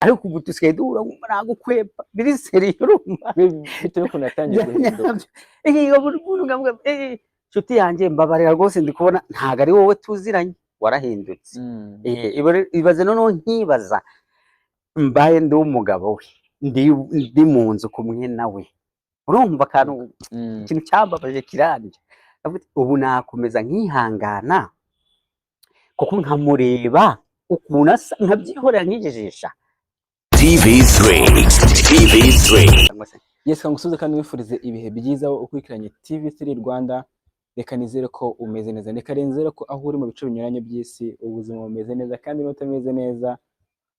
Ariko ubu dusigaye duhura nkumva nagukwepa biri sérieux, urumva? Bitewe n'ukuntu yatangiye guhinduka. Buri muntu nkavuga: "Eh, nshuti yanjye, mbabarira rwose, ndi kubona ntabwo ari wowe tuziranye, warahindutse." Ibaze noneho nkibaza mbaye ndi umugabo we, ndi mu nzu kumwe nawe, urumva akantu ikintu cyambabaje kirandya. Ndavuga ati, ubu nakomeza nkihangana kuko nkamureba ukuntu asa, nkabyihorera, nkijijisha. TV3. TV3. Cyangwa se Yes, ngusubize kandi wifurize ibihe byiza wowe ukurikiranye TV3 Rwanda. Reka nizere ko umeze neza, reka nizere ko aho uri mu bice binyuranye by'isi ubuzima bumeze neza, kandi niba utameze neza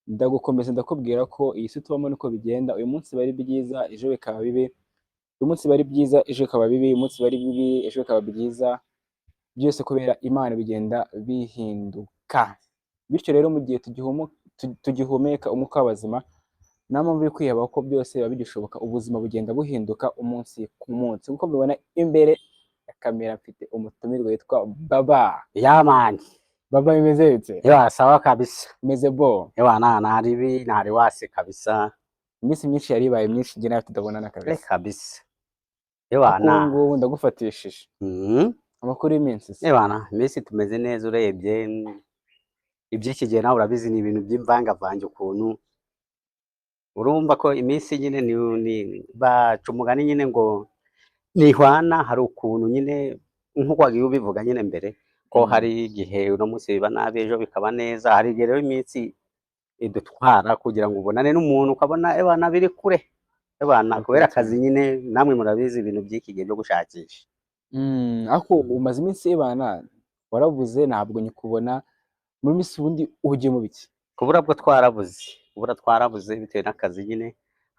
ndagukomeza, ndakubwira ko iyi si tubamo niko bigenda. Uyu munsi biba ari byiza, ejo bikaba bibi. Uyu munsi biba ari byiza, ejo bikaba bibi. Uyu munsi biba ari bibi, ejo bikaba byiza. Byose kubera Imana bigenda bihinduka. Bityo rero mu gihe tugihumeka umwuka w'abazima, nta mpamvu yo kwiheba kuko byose biba bigishoboka. Ubuzima bugenda buhinduka umunsi ku munsi. Nk'uko mubibona imbere ya kamera mfite umutumirwa witwa Baba. Yeah man. Baba, bimeze bite? Ewa, sawa kabisa. Bimeze bo? Ewa, na ntaribi, ntari wasi kabisa. Iminsi myinshi yari ibaye myinshi njye nawe tudabonana kabisa. Kabisa, ewa. Ariko ubu Na ngubu ndagufatishije. Amakuru y'iminsi se? Ewa, na iminsi tumeze neza. Urebye iby'iki gihe nawe urabizi, ni ibintu by'imvangavange ukuntu. Urumva ko iminsi nyine ni baca umugani nyine ngo ntihwana. Hari ukuntu nyine nk'uko wagiye ubivuga nyine mbere ko hari igihe uno munsi biba nabi, ejo bikaba neza. Hari igihe rero iminsi idutwara kugira ngo ubonane n'umuntu, ukabona ebana biri kure, ebana kubera akazi nyine. Namwe murabizi ibintu by'iki gihe byo gushakisha. Ariko umaze iminsi ibana warabuze, ntabwo nyikubona muri minsi. Ubundi uhugiye mu biki? Kubura bwo twarabuze, kubura twarabuze bitewe n'akazi nyine.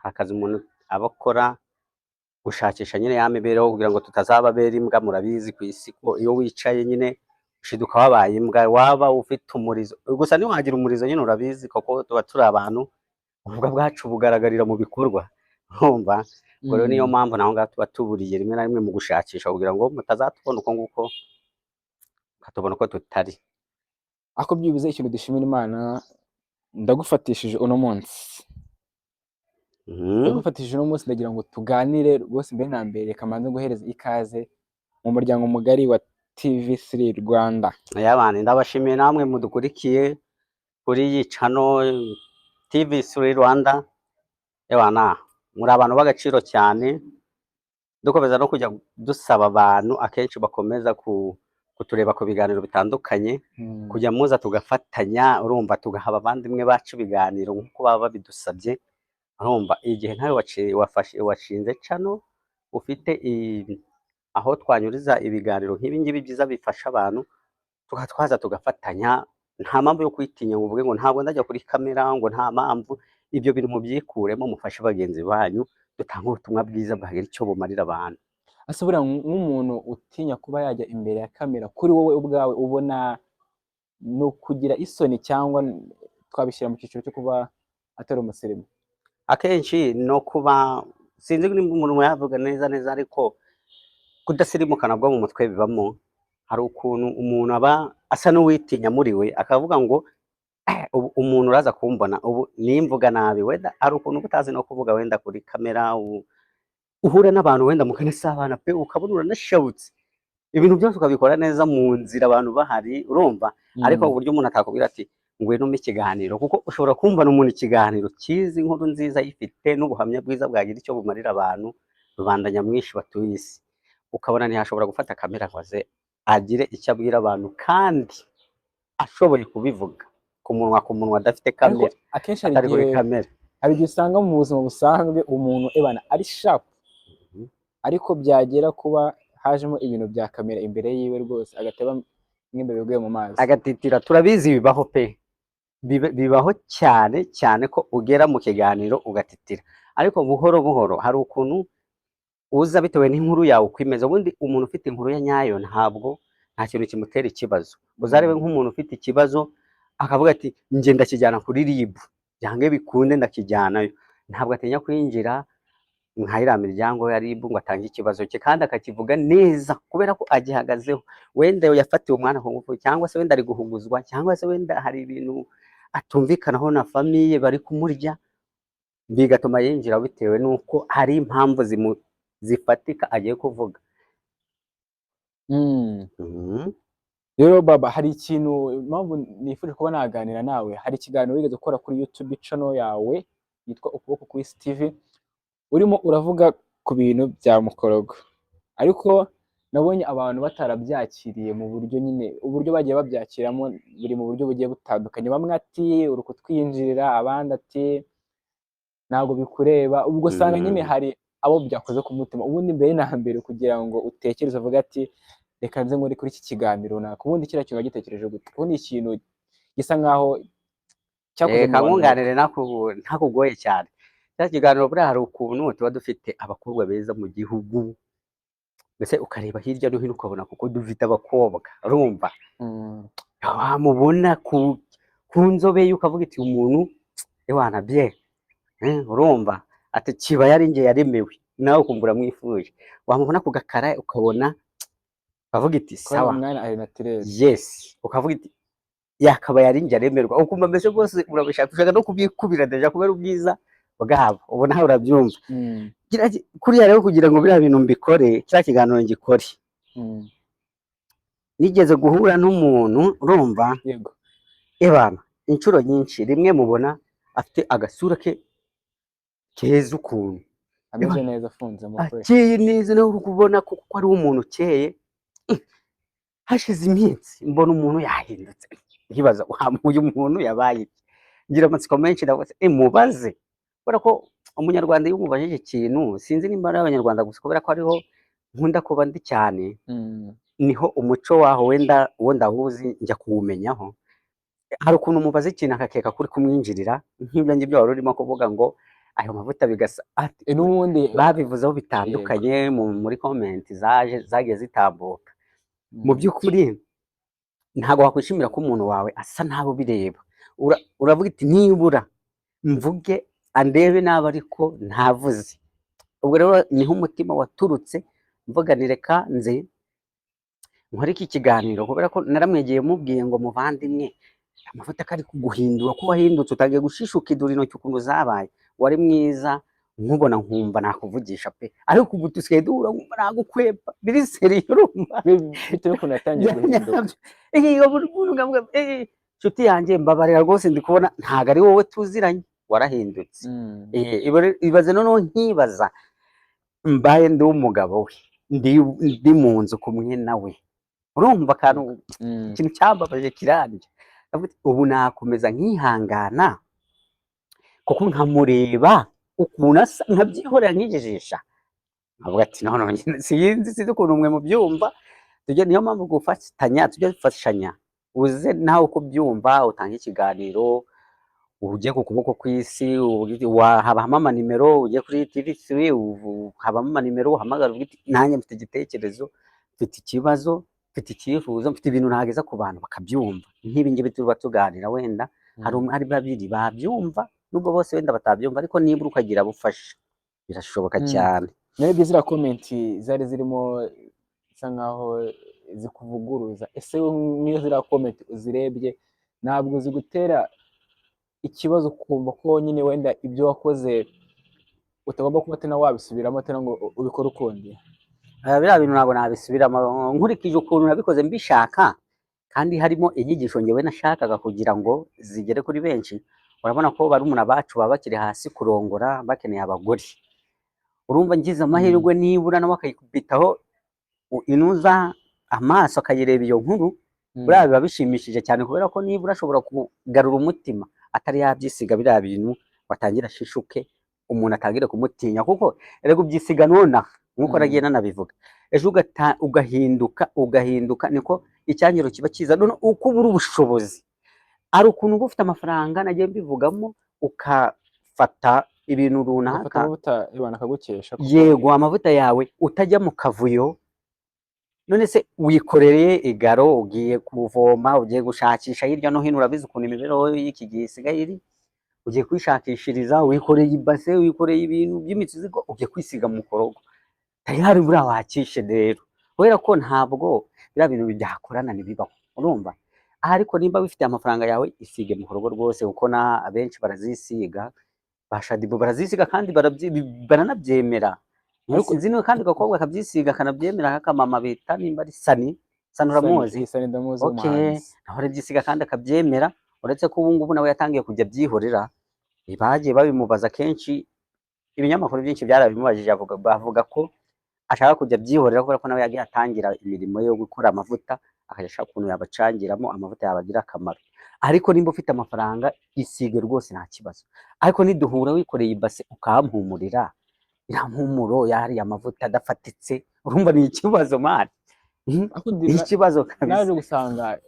Hari akazi umuntu aba akora, gushakisha nyine ya mibereho kugira ngo tutazababera imbwa. Murabizi ku isi ko iyo wicaye nyine ushiduka wabaye imbwa, waba ufite umurizo gusa ntiwagira umurizo nyine. Urabizi kuko tuba turi abantu, ububwa bwacu bugaragarira mu bikorwa, urumva? Ubwo rero niyo mpamvu naho ngaho tuba tuburiye rimwe na rimwe mu gushakisha kugira ngo mutazatubona uko nguko, mukatubona uko tutari. Ariko byibuze ikintu dushimira Imana, ndagufatishije uno munsi. Ndagufatishije uno munsi, ndagira ngo tuganire rwose. Mbere na mbere reka mbanze nguhereze ikaze mu muryango mugari wa TV3 Rwanda. Yabana, ndabashimiye namwe mudukurikiye kuri iyi channel TV3 Rwanda. Ebana, muri abantu b'agaciro cyane. Dukomeza no kujya dusaba abantu akenshi bakomeza kutureba ku biganiro bitandukanye, kujya muza tugafatanya, urumva, tugaha abavandimwe bacu ibiganiro nk'uko baba babidusabye. Urumva igihe nkawe washinze channel ufite aho twanyuriza ibiganiro nk'ibi ngibi byiza bifasha abantu, tukaba twaza tugafatanya. Nta mpamvu yo kwitinya ngo uvuge ngo ntabwo ndajya kuri kamera, ngo nta mpamvu. Ibyo bintu mubyikuremo, mufashe bagenzi banyu, dutange ubutumwa bwiza bwagira icyo bumarira abantu. Ese buriya nk'umuntu utinya kuba yajya imbere ya kamera, kuri wowe ubwawe ubona ni ukugira isoni cyangwa twabishyira mu cyiciro cyo kuba atari umusirimu? Akenshi no kuba, sinzi niba umuntu yavuga neza neza, ariko kudasirimuka nabwo mu mutwe bibamo. Hari ukuntu umuntu aba asa n'uwitinya muri we, akavuga ngo: "Eh, ubu umuntu uraza kumbona ubu nimvuga nabi." Wenda hari ukuntu uba utazi no kuvuga wenda kuri kamera, uhura n'abantu wenda mukanasabana pe, ukabona uranashabutse, ibintu byose ukabikora neza mu nzira abantu bahari, urumva? Ariko uburyo umuntu atakubwira ati: "Ngwino umpe ikiganiro," kuko ushobora kumva umuntu ikiganiro cyiza, inkuru nziza ayifite n'ubuhamya bwiza bwagira icyo bumarira abantu, rubanda nyamwinshi batuye isi, ukabona ntiyashobora gufata kamera ngo aze agire icyo abwira abantu, kandi ashoboye kubivuga ku munwa, ku munwa, adafite Ariko kamera, akenshi hari atari kuri igihe kamera. Hari igihe usanga mu buzima busanzwe umuntu ebana ari sharp, ariko byagera kuba hajemo ibintu bya kamera imbere yiwe, rwose agateba nk'imbeba iguye mu mazi. Agatitira. Turabizi, bibaho pe. Bibaho cyane cyane ko ugera mu kiganiro ugatitira, ariko buhoro buhoro hari ukuntu uza bitewe n'inkuru yawe uko imeze. Ubundi umuntu ufite inkuru ya nyayo ntabwo nta kintu kimutera ikibazo. Uzarebe nk'umuntu ufite ikibazo akavuga ati: "Njye ndakijyana kuri RIB, byange bikunde ndakijyanayo," ntabwo atinya kwinjira nka iriya miryango ya RIB ngo atange ikibazo cye, kandi akakivuga neza kubera ko agihagazeho. Wenda yafatiwe umwana ku ngufu, cyangwa se wenda ari guhuguzwa, cyangwa se wenda hari ibintu atumvikanaho na famille, bari kumurya, bigatuma yinjira bitewe n'uko hari impamvu zifatika agiye kuvuga. Rero baba, hari ikintu, impamvu nifuje kuba naganira nawe, hari ikiganiro wigeze gukora kuri YouTube channel yawe yitwa Ukuboko kw'Isi TV, urimo uravuga ku bintu bya mukorogo, ariko nabonye abantu batarabyakiriye mu buryo nyine, uburyo bagiye babyakiramo buri mu buryo bugiye butandukanye. Bamwe ati uri kutwinjirira, abandi ati ntabwo bikureba. Ubwo usanga nyine hari abo byakoze ku mutima. Ubundi mbere na mbere, kugira ngo utekereze uvuge ati reka nze nkore kuri iki kiganiro runaka, ubundi kiriya kintu wagitekereje gute? Ubundi ikintu gisa nkaho cyakoze Reka mu bantu. Nkunganire ntakugoye cyane. Cya kiganiro, buriya hari ukuntu tuba dufite abakobwa beza mu gihugu, mbese ukareba hirya no hino ukabona kuko dufite abakobwa, urumva, wamubona ku nzobe ye ukavuga iti umuntu ewana bye, urumva ati kiba yari njye yaremewe, nawe ukumva uramwifuje. Wamubona ku gakara ukabona ukavuga iti kubera sawa. Umwana ari naturel. Yes, ukavuga iti yakaba yari njye aremerwa, ukumva mbese rwose urabishaka, ushaka no kubyikubira déjà kubera ubwiza bwabo, ubu nawe urabyumva. Kuriya rero, kugira ngo biriya bintu mbikore, kiriya kiganiro ngikore, nigeze guhura n'umuntu, urumva, ebana inshuro nyinshi, rimwe mubona afite agasura ke keza ukuntu, ameze neza, afunzemo fresh. Akeye neza, nawe uri kubona ko kuko ari umuntu ukeye. Hashize iminsi mbona umuntu yahindutse, nkibaza uyu muntu yabaye iki? Ngira amatsiko menshi, ndavuga ati, mubaze, kubera ko umunyarwanda iyo umubajije ikintu, sinzi nimba ari abanyarwanda gusa, kubera ko ariho nkunda kuba ndi cyane, niho umuco waho wenda uwo ndawuzi, njya kuwumenyaho. Hari ukuntu umubaza ikintu akakeka ko uri kumwinjirira, nk'ibyo ngibyo wari urimo kuvuga ngo ayo mavuta bigasa ati N'ubundi babivuzeho bitandukanye muri comment zaje zagiye zitambuka. Mu by'ukuri ntabwo wakwishimira ko umuntu wawe asa nabi ubireba. Uravuga iti nibura mvuge andebe nabi, ariko ntavuze. Ubwo rero niho umutima waturutse, mvuga ni reka nze nkore iki kiganiro, kubera ko naramwegeye mubwiye ngo muvandimwe, amavuta kari kuguhindura, ko wahindutse, utangiye gushishuka idura intoki ukuntu zabaye, wari mwiza nkubona nkumva nakuvugisha pe, ariko ubu dusigaye duhura nkumva nagukwepa biri sérieux, urumva? Bitewe n'ukuntu yatangiye guhinduka. Buri muntu ukavuga, nshuti yanjye, mbabarira rwose, ndi kubona ntabwo ari wowe tuziranye, warahindutse. Ibaze noneho nkibaza mbaye ndi umugabo we, ndi mu nzu kumwe nawe, urumva akantu, ikintu cyambabaje kirandya. Ndavuga ati, ubu nakomeza nkihangana kuko nkamureba ukuntu asa, nkabyihorera, nkijijisha, nkavuga ati none sinzi ukuntu mwe mubyumva. Tujye, niyo mpamvu gufatanya, tujye dufashanya, uze nawe uko ubyumva utange ikiganiro, ujye ku kuboko kw'isi, habamo amanimero, ujye kuri TV3 habamo amanimero, uhamagara uvuge uti nanjye mfite igitekerezo, mfite ikibazo, mfite icyifuzo, mfite ibintu nageza ku bantu bakabyumva, nk'ibi ngibi tuba tuganira. Wenda hari umwe, hari babiri babyumva, nubwo bose wenda batabyumva, ariko nibura ukagira abo ufasha, birashoboka cyane. Narebye ziriya comment zari zirimo bisa nkaho zikuvuguruza. Ese niyo ziriya comment uzirebye, ntabwo zigutera ikibazo, ukumva ko nyine wenda ibyo wakoze utagomba kuba tena wabisubiramo tena ngo ubikore ukundi? Biriya bintu ntabwo nabisubiramo nkurikije ukuntu nabikoze mbishaka, kandi harimo inyigisho ngewe nashakaga kugira ngo zigere kuri benshi. Urabona ko barumuna bacu baba bakiri hasi kurongora, bakeneye abagore, urumva, ngize amahirwe nibura nawe akayikubitaho inuza amaso akayireba iyo nkuru, buriya biba bishimishije cyane, kubera ko nibura ashobora kugarura umutima atari yabyisiga biriya bintu, watangira ashishuke, umuntu atangire kumutinya, kuko erega ubyisiga nonaha nk'uko nagiye nanabivuga, ejo ugahinduka, ugahinduka, niko icyangiro kiba kiza. None uko ubura ubushobozi, hari ukuntu uba ufite amafaranga, nagiye mbivugamo, ukafata ibintu Ugafata runaka, amavuta y'abantu akagukesha kuko yego, amavuta yawe utajya mu kavuyo. None se wikorereye igaro, ugiye kuvoma, ugiye gushakisha hirya no hino, urabizi ukuntu imibereho y'iki gihe isigaye iri, ugiye kwishakishiriza, wikoreye ibase, wikoreye ibintu by'imizigo, ugiye kwisiga mu mukorogo, tayari buriya wakishe rero, kubera ko ntabwo biriya bintu byakorana, ntibibaho, urumva. Ariko nimba wifitiye amafaranga yawe, isige mu rugo rwose, kuko na abenshi barazisiga, ba Shadibu barazisiga kandi baranabyemera. Ariko Sinzi niba kandi agakobwa kabyisiga kanabyemera, k'akamama bita nimba ari Sani. Sani uramuzi? Sani ndamuzi, Okay, w'umuhanzi. nawe arabyisiga kandi akabyemera, uretse ko ubu ngubu nawe yatangiye kujya abyihorera. Bagiye babimubaza kenshi, ibinyamakuru byinshi byarabimubajije, bavuga ko ashaka kujya abyihorera kubera ko nawe yagiye atangira imirimo yo gukora amavuta, akajya ashaka ukuntu yabacangiramo amavuta yabagira akamaro. Ariko nimba ufite amafaranga, isige rwose, nta kibazo. Ariko niduhura wikoreye ibase ukampumurira ya mpumuro yariya mavuta adafatitse, urumva ni ikibazo, man. Ariko Ni ikibazo kabisa. Naje gusanga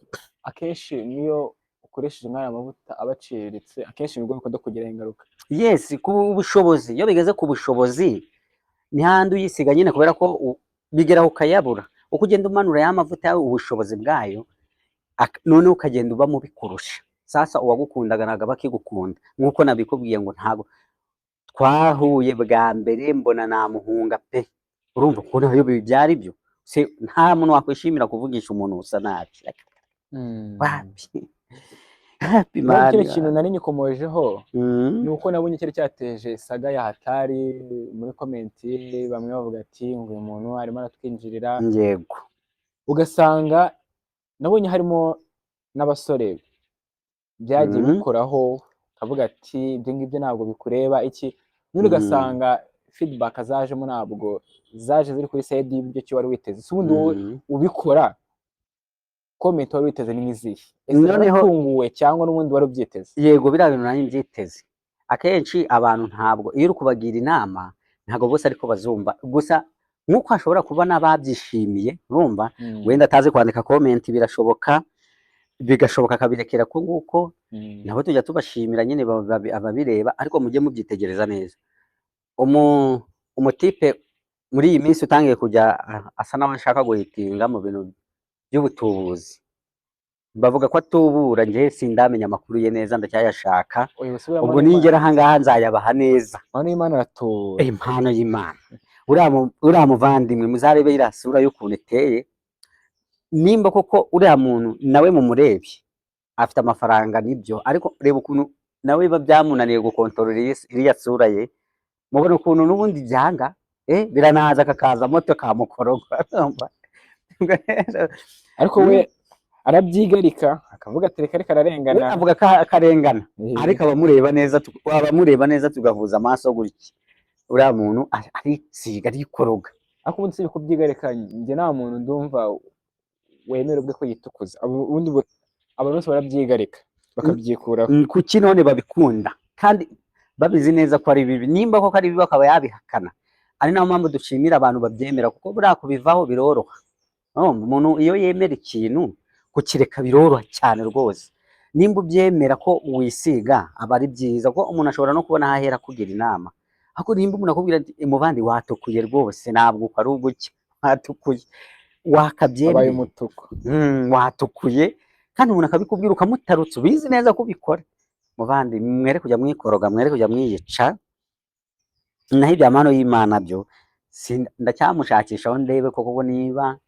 akenshi niyo ukoresheje nk'aya mavuta aba aciriritse, akenshi nibwo bikunda kugiraho ingaruka. Yes, ku bushobozi, iyo bigeze ku bushobozi ni handi uyisiga nyine, kubera ko bigeraho ukayabura. Uko ugenda umanura ya mavuta yawe ubushobozi bwayo, noneho ukagenda uba mubi kurusha. Sasa uwagukundaga ntabwo aba akigukunda, nk'uko nabikubwiye ngo ntabwo twahuye bwa mbere mbona namuhunga pe. Urumva ukuntu ayo byari byo se, nta muntu wakwishimira kuvugisha umuntu usa nabi. Wapi wapi. Naho kino Man. kintu nari nyikomojeho ni uko nabonye cyari cyateje saga ya hatari muri comment, bamwe bavuga ati ngo uyu muntu arimo aratwinjirira, ugasanga nabonye harimo n'abasore byagiye bikoraho, kavuga ati ibyo ngibyo ntabwo bikureba iki none, ugasanga feedback zajemo ntabwo zaje ziri kuri side y'ibyo cyo wari witeze. Se ubundi wowe ubikora, comment wari witeze ni nk'izihe? Ese waratunguwe cyangwa n'ubundi wari ubyiteze? Yego, biriya bintu nanjye mbyiteze. Akenshi abantu ntabwo, iyo uri kubagira inama, ntabwo bose ariko bazumva. Gusa nk'uko hashobora kuba n'ababyishimiye, urumva, wenda atazi kwandika comment, birashoboka, bigashoboka akabirekera ko nguko, nabo tujya tubashimira nyine ababireba. Ariko mujye mubyitegereza neza. Umutipe muri iyi minsi utangiye kujya asa naho ashaka guhitinga mu bintu by'ubutubuzi, bavuga ko atubura. Njye sindamenya amakuru ye neza, ndacyayashaka. Oya, usubira. Ubwo ningera ahangaha nzayabaha neza. Impano y'Imana aratubura. Impano y'Imana, uriya muvandimwe muzarebe iriya sura y'ukuntu iteye. Nimba koko uriya muntu nawe mumurebye afite amafaranga, nibyo, ariko reba ukuntu nawe biba byamunaniye gukontorora iriya sura ye. Mubona ukuntu n'ubundi byanga, biranaza kakaza moto kamukoroga. Urumva? Ariko we arabyigarika akavuga ati reka reka, We ararengana. Avuga ko akarengana, ariko abamureba neza abamureba neza tugahuza amaso gutya, uriya muntu arisiga, arikoroga. Ariko ubundi si kubyigarika, njye nta muntu ndumva wemera ubwe ko yitukuza. Ubundi abantu bose barabyigarika bakabyikuraho. Kuki none babikunda kandi babizi neza ko ari bibi? Nimba koko ari bibi akaba yabihakana. Ari nayo mpamvu dushimira abantu babyemera, kuko buriya kubivaho biroroha. Urumva, umuntu iyo yemera ikintu, kukireka biroroha cyane rwose. Nimba ubyemera ko wisiga, aba ari byiza, kuko umuntu ashobora no kubona aho ahera akugira inama. Ariko nimba umuntu akubwira ati: "Muvandi, watukuye rwose, ntabwo uko ari ugucya, watukuye," Abaye wakabyemeye. umutuku. Watukuye, kandi umuntu akabikubwira ukamutarutsa, ubizi neza ko ubikora. Muvandi, mwere kujya mwikoroga, mwere kujya mwiyica. Naho ibya mpano y'Imana byo ndacyamushakishaho ndebe koko niba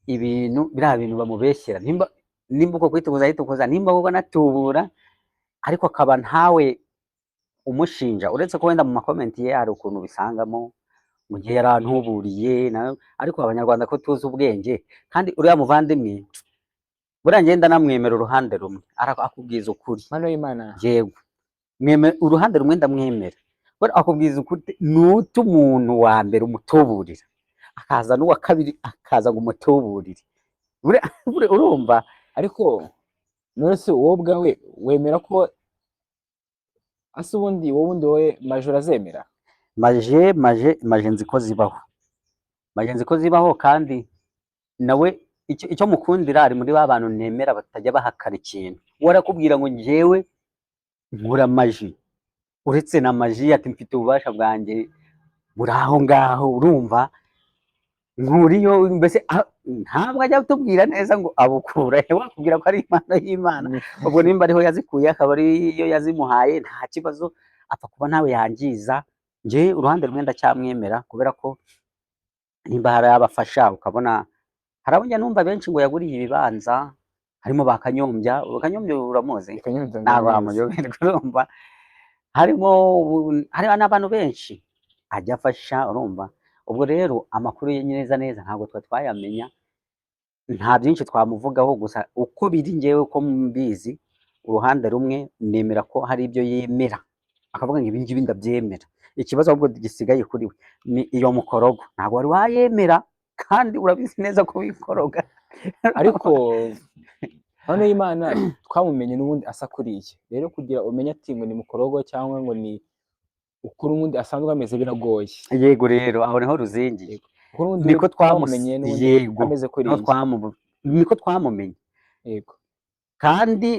ibintu biriya bintu bamubeshyera, nimba uko kwitukuza yitukuza, nimba koko anatubura, ariko akaba ntawe umushinja, uretse ko wenda mu ma comment ye hari ukuntu bisangamo mu gihe yarantuburiye. Ariko Abanyarwanda ko tuzi ubwenge, kandi uriya muvandimwe buriya ngenda namwemera uruhande rumwe, akubwiza ukuri. Impano y'Imana. Yego, uruhande rumwe ndamwemera. Buriya akubwiza ukuri, nuta umuntu wa mbere umutuburira, akaza n'uwa kabiri akaza ngo umutuburire. Buriya urumva. Ariko none se wowe ubwawe wemera ko ase ubundi wowe majoro azemera? Maje nzi ko zibaho, maje nzi ko zibaho, kandi nawe icyo mukundira, ari muri ba bantu nemera batajya bahakana ikintu. We arakubwira ngo njyewe nkura maji, uretse na maji, ati mfite ububasha bwanjye buri aho ngaho. Urumva, nkuriyo mbese ntabwo ajya atubwira neza ngo abukura he, wakubwira ko ari impano y'Imana. Ubwo nimba ariho yazikuye, akaba ariyo yazimuhaye, nta kibazo, apfa kuba ntawe yangiza. Njye uruhande rumwe ndacyamwemera, kubera ko nimba hari abafasha, ukabona hari abo njya numva benshi ngo yaguriye ibibanza. Harimo ba Kanyombya. Kanyombya uramuzi? Kanyombya Ntabwo ndamuzi. wamuyoberwa, urumva harimo hariho n'abantu benshi ajya afasha, urumva. Ubwo rero amakuru ye neza neza ntabwo twa twayamenya, nta byinshi twamuvugaho. Gusa uko biri, ngewe uko mbizi, uruhande rumwe nemera ko hari ibyo yemera, akavuga ngo ibi ngibi ndabyemera. Ikibazo ahubwo gisigaye kuri we ni iyo mukorogo, ntabwo wari wayemera kandi urabizi neza ko wikoroga. Ariko hano y'Imana twamumenye n'ubundi asa kuriya. Rero kugira umenye ati ngo ni mukorogo cyangwa ngo ni uko n'ubundi asanzwe ameze biragoye. Yego, rero aho niho ruzingiye. Kuko n'ubundi Niko twamumenye n'ubundi ameze niho kuriya. Niko twamumenye. Kandi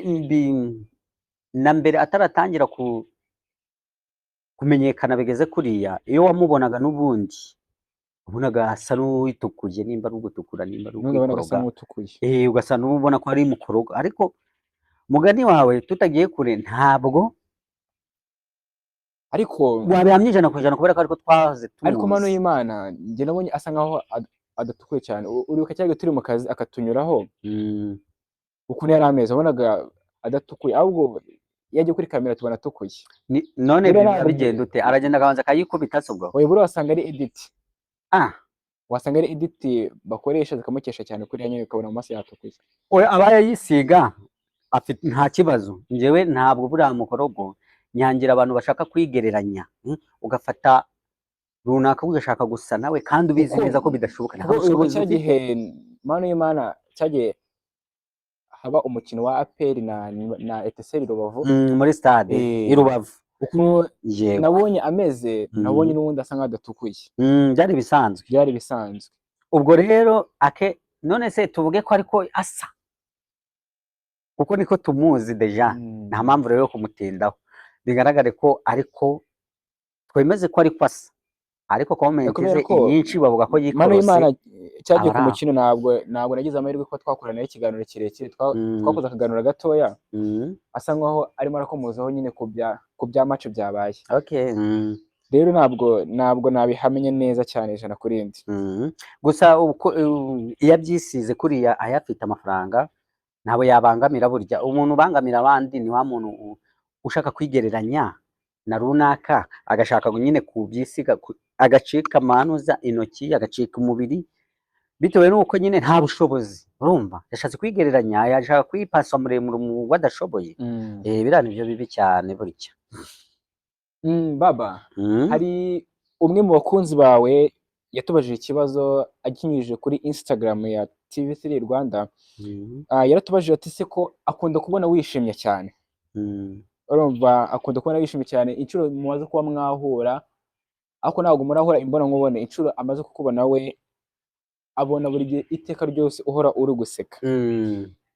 na mbere ataratangira kumenyekana bigeze kuriya, iyo wamubonaga n'ubundi wabonaga asa n'uwitukuye, nimba ari ugutukura, nimba ari N'ubundi wabonaga asa ukwikoroga. n'utukuye. Ugasa n'ubona ko ari mukorogo. Ariko mugani wawe, tutagiye kure, ntabwo Ariko wabihamya 100% kubera ko ariko twahoze ariko mano tumuzi. y'Imana njye nabonye asa nkaho adatukuye cyane. Uribuka cyagihe turi mu kazi akatunyuraho, ukuntu yari ameze, wabonaga adatukuye, ahubwo iyo agiye kuri kamera tubona atukuye. None Buriya biba ntabwo bigenda ute? Aragenda akabanza akayikubita se ubwo? Oya, buriya wasanga ari edit. Wasanga ari edit bakoresha zikamukesha cyane kuriya nyine, ukabona mu maso yatukuye. Oya, aba yayisiga afite nta kibazo. Njyewe ntabwo buriya mukorogo nyangira abantu bashaka kwigereranya, ugafata runaka ugashaka gusa nawe kandi ubizi Kuko neza ko bidashoboka, nta kuko uribuka bushobozi cya ufite. gihe mano y'Imana cyagiye haba umukino wa APR na Etincelles Rubavu. Muri stade i Rubavu. Ukuntu nabonye ameze, nabonye n'ubundi asa nkaho adatukuye. Byari bisanzwe. Byari bisanzwe. Ubwo rero ake none se tuvuge ko ariko asa, kuko niko tumuzi déjà, nta mpamvu rero yo kumutindaho. Bigaragare ko ariko twemeze ko ariko asa, ariko comment Kubera ze ko inyinshi bavuga ko mano yikorose. y'Imana cyagiye ku Abari aho. mukino, ntabwo nagize amahirwe ko twakorana ikiganiro kirekire, twakoze akaganiro gatoya, asa nkaho arimo arakomozaho nyine ku bya match byabaye. Rero ntabwo nabihamenya neza cyane ijana kuri rindi. Gusa uko iyo abyisize kuriya ayafite amafaranga, ntabwo yabangamira. Burya umuntu ubangamira abandi ni wa muntu ushaka kwigereranya na runaka, agashaka nyine kubyisiga, agacika amanuza intoki, agacika umubiri, bitewe n'uko nyine nta bushobozi. Urumva yashatse kwigereranya, yashaka kwipasa muremure mu adashoboye. Biriya nibyo bibi cyane burya. Baba, hari umwe mu bakunzi bawe yatubajije ikibazo akinyujije kuri Instagram ya TV3 Rwanda. Yaratubajije ati se ko akunda kubona wishimye cyane, urumva akunda kubona wishimye cyane inshuro mumaze kuba mwahura, ariko ntabwo murahura imbona nkubone, inshuro amaze kukubona we abona buri gihe iteka ryose uhora uri guseka.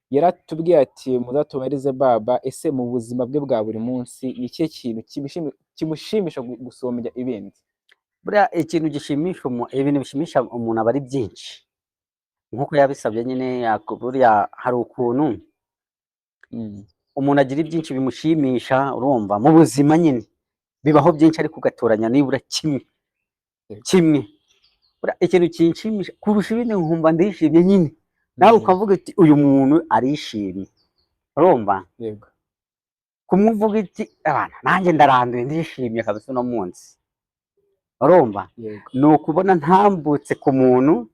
Yaratubwiye ati muzatubarize baba, ese mu buzima bwe bwa buri munsi ni ikihe kintu kimushimisha gusumbya ibindi? Buriya ikintu gishimisha ibintu bishimisha umuntu aba ari byinshi nk'uko yabisabye nyine. Buriya hari ukuntu umuntu agira ibyinshi bimushimisha, urumva mu buzima nyine bibaho byinshi, ariko ugatoranya nibura kimwe. Kimwe, buriya ikintu kinshimisha kurusha ibindi nkumva ndishimye nyine, nawe ukavuga uti uyu muntu arishimye, urumva? Yego. Kumwe uvuga iti abana nanjye ndaranduye, ndishimye kabisa uno munsi, urumva? Yego. Ni ukubona ntambutse ku muntu,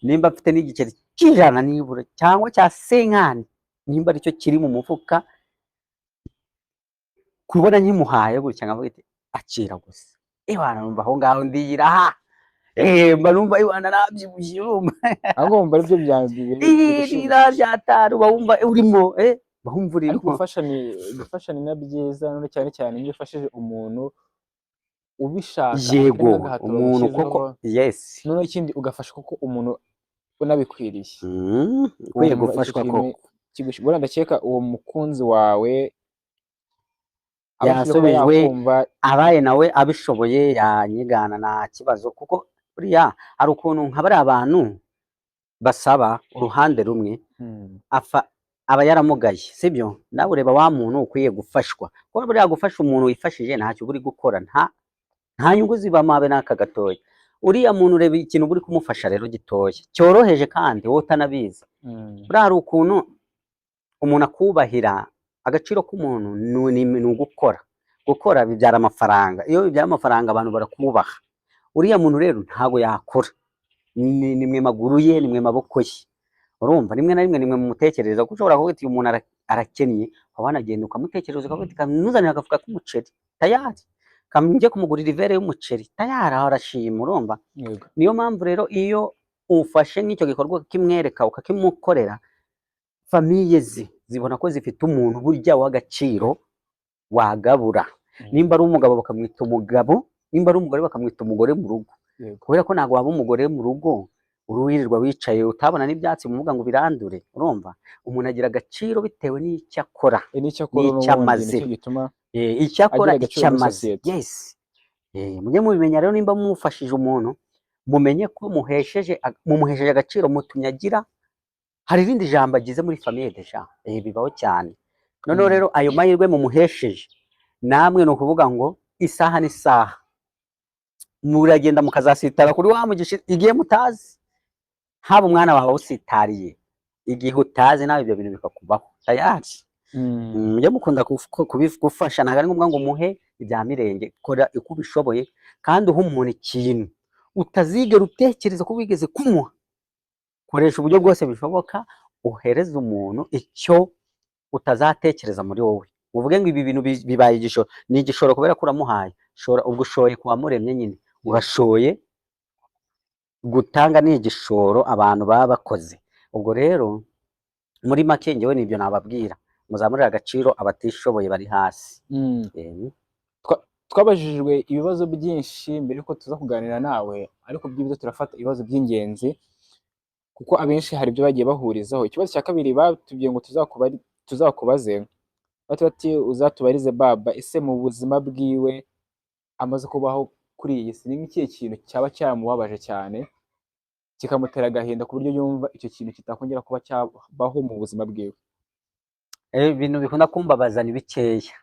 nimba afite n'igiceri cy'ijana nibura cyangwa cya cinquante, nimba aricyo kiri mu mufuka, kubona nkimuhaye gutya nkavuga iti akira gusa, iwana numva aho ngaho ndiyiraha, mba numva iwana nabyibushye, urumva? Ahubwo wumva aribyo bya Rira ryatari, uba wumva urimo, uba wumva Ariko urimo. gufasha ni na byiza none cyane cyane iyo ufashije umuntu ubishaka, atari n'agahato Umuntu koko. bagushyizeho. Noneho ikindi ugafasha kuko umuntu unabikwiriye. Ukwiye Wumva icyo gufashwa kintu koko. Buriya ndakeka uwo mukunzi wawe abashije kuba Yasubijwe. yakumva. Abaye nawe abishoboye yanyigana, nta kibazo, kuko buriya hari ukuntu nka bariya bantu basaba uruhande rumwe afa aba yaramugaye, sibyo? Nawe ureba wa muntu ukwiye gufashwa, kuko buriya gufasha umuntu wifashije ntacyo uba uri gukora, nta nyungu zibamo habe n'aka gatoya. Uriya muntu ureba ikintu uba uri kumufasha rero gitoya cyoroheje kandi wowe utanabizi. Buriya hari ukuntu Umuntu akubahira agaciro k'umuntu ni ugukora. Gukora bibyara amafaranga, iyo bibyara amafaranga abantu barakubaha. Uriya muntu rero ntabwo yakora, ni mwe maguru ye, ni mwe maboko ye. Urumva rimwe na rimwe nimwe mumutekerereza, kuko ushobora kuvuga uti uyu muntu arakennye, ukaba wanagenda ukamutekereza ukavuga uti kamuzanire agafuka k'umuceri tayari, njye kumugurira ivere y'umuceri tayari, aho arashima, urumva. Niyo mpamvu rero iyo ufashe nk'icyo gikorwa ukimwereka ukakimukorera, famille ze zibona ko zifite umuntu burya w'agaciro wagabura. Nimba ari umugabo bakamwita umugabo, nimba ari umugore bakamwita umugore mu rugo. Kubera ko ntabwo waba umugore mu rugo uri wirirwa wicaye utabona n'ibyatsi muvuga ngo birandure. Urumva umuntu agira agaciro bitewe n'icyo akora, N'icyo akora n'icyo n'ubundi amaze. Nicyo gituma Icyo akora, agira agaciro icyo muri amaze. sosiyete. Yes. Mujye mubimenya rero, nimba mufashije umuntu mumenye ko mumuhesheje agaciro, mutumye agira hari irindi jambo agize muri famille déjà. Bibaho cyane. Noneho rero ayo mahirwe mumuhesheje namwe, ni ukuvuga ngo isaha n'isaha muragenda mukazasitara kuri wa mugisha igihe mutazi, haba umwana wawe usitariye igihe utazi, nawe ibyo bintu bikakubaho tayari. Mujye mukunda gufasha, ntabwo ari ngombwa ngo umuhe ibya mirenge, kora uko ubishoboye kandi uhe umuntu ikintu utazigera utekereza ko wigeze kumuha. Koresha uburyo bwose bishoboka uhereze umuntu icyo utazatekereza muri wowe, uvuge ngo ibi bintu bibaye igishoro, ni igishoro kubera ko uramuhaye. Shora, ubwo ushoye ku wamuremye nyine, urashoye. Gutanga ni igishoro abantu baba bakoze. Ubwo rero muri make njyewe nibyo nababwira, muzamurire agaciro abatishoboye bari hasi. Twabajijwe ibibazo byinshi mbere yuko tuza kuganira nawe, ariko byibuze turafata ibibazo by'ingenzi kuko abenshi hari ibyo bagiye bahurizaho. Ikibazo cya kabiri batubwiye ngo tuzakubaze, bati bati uzatubarize baba, ese mu buzima bwiwe amaze kubaho kuri iyi si, ni nk'ikihe kintu cyaba cyaramubabaje cyane kikamutera agahinda ku buryo yumva icyo kintu kitakongera kuba cyabaho mu buzima bwiwe? Ibintu bikunda kumbabaza ni bikeya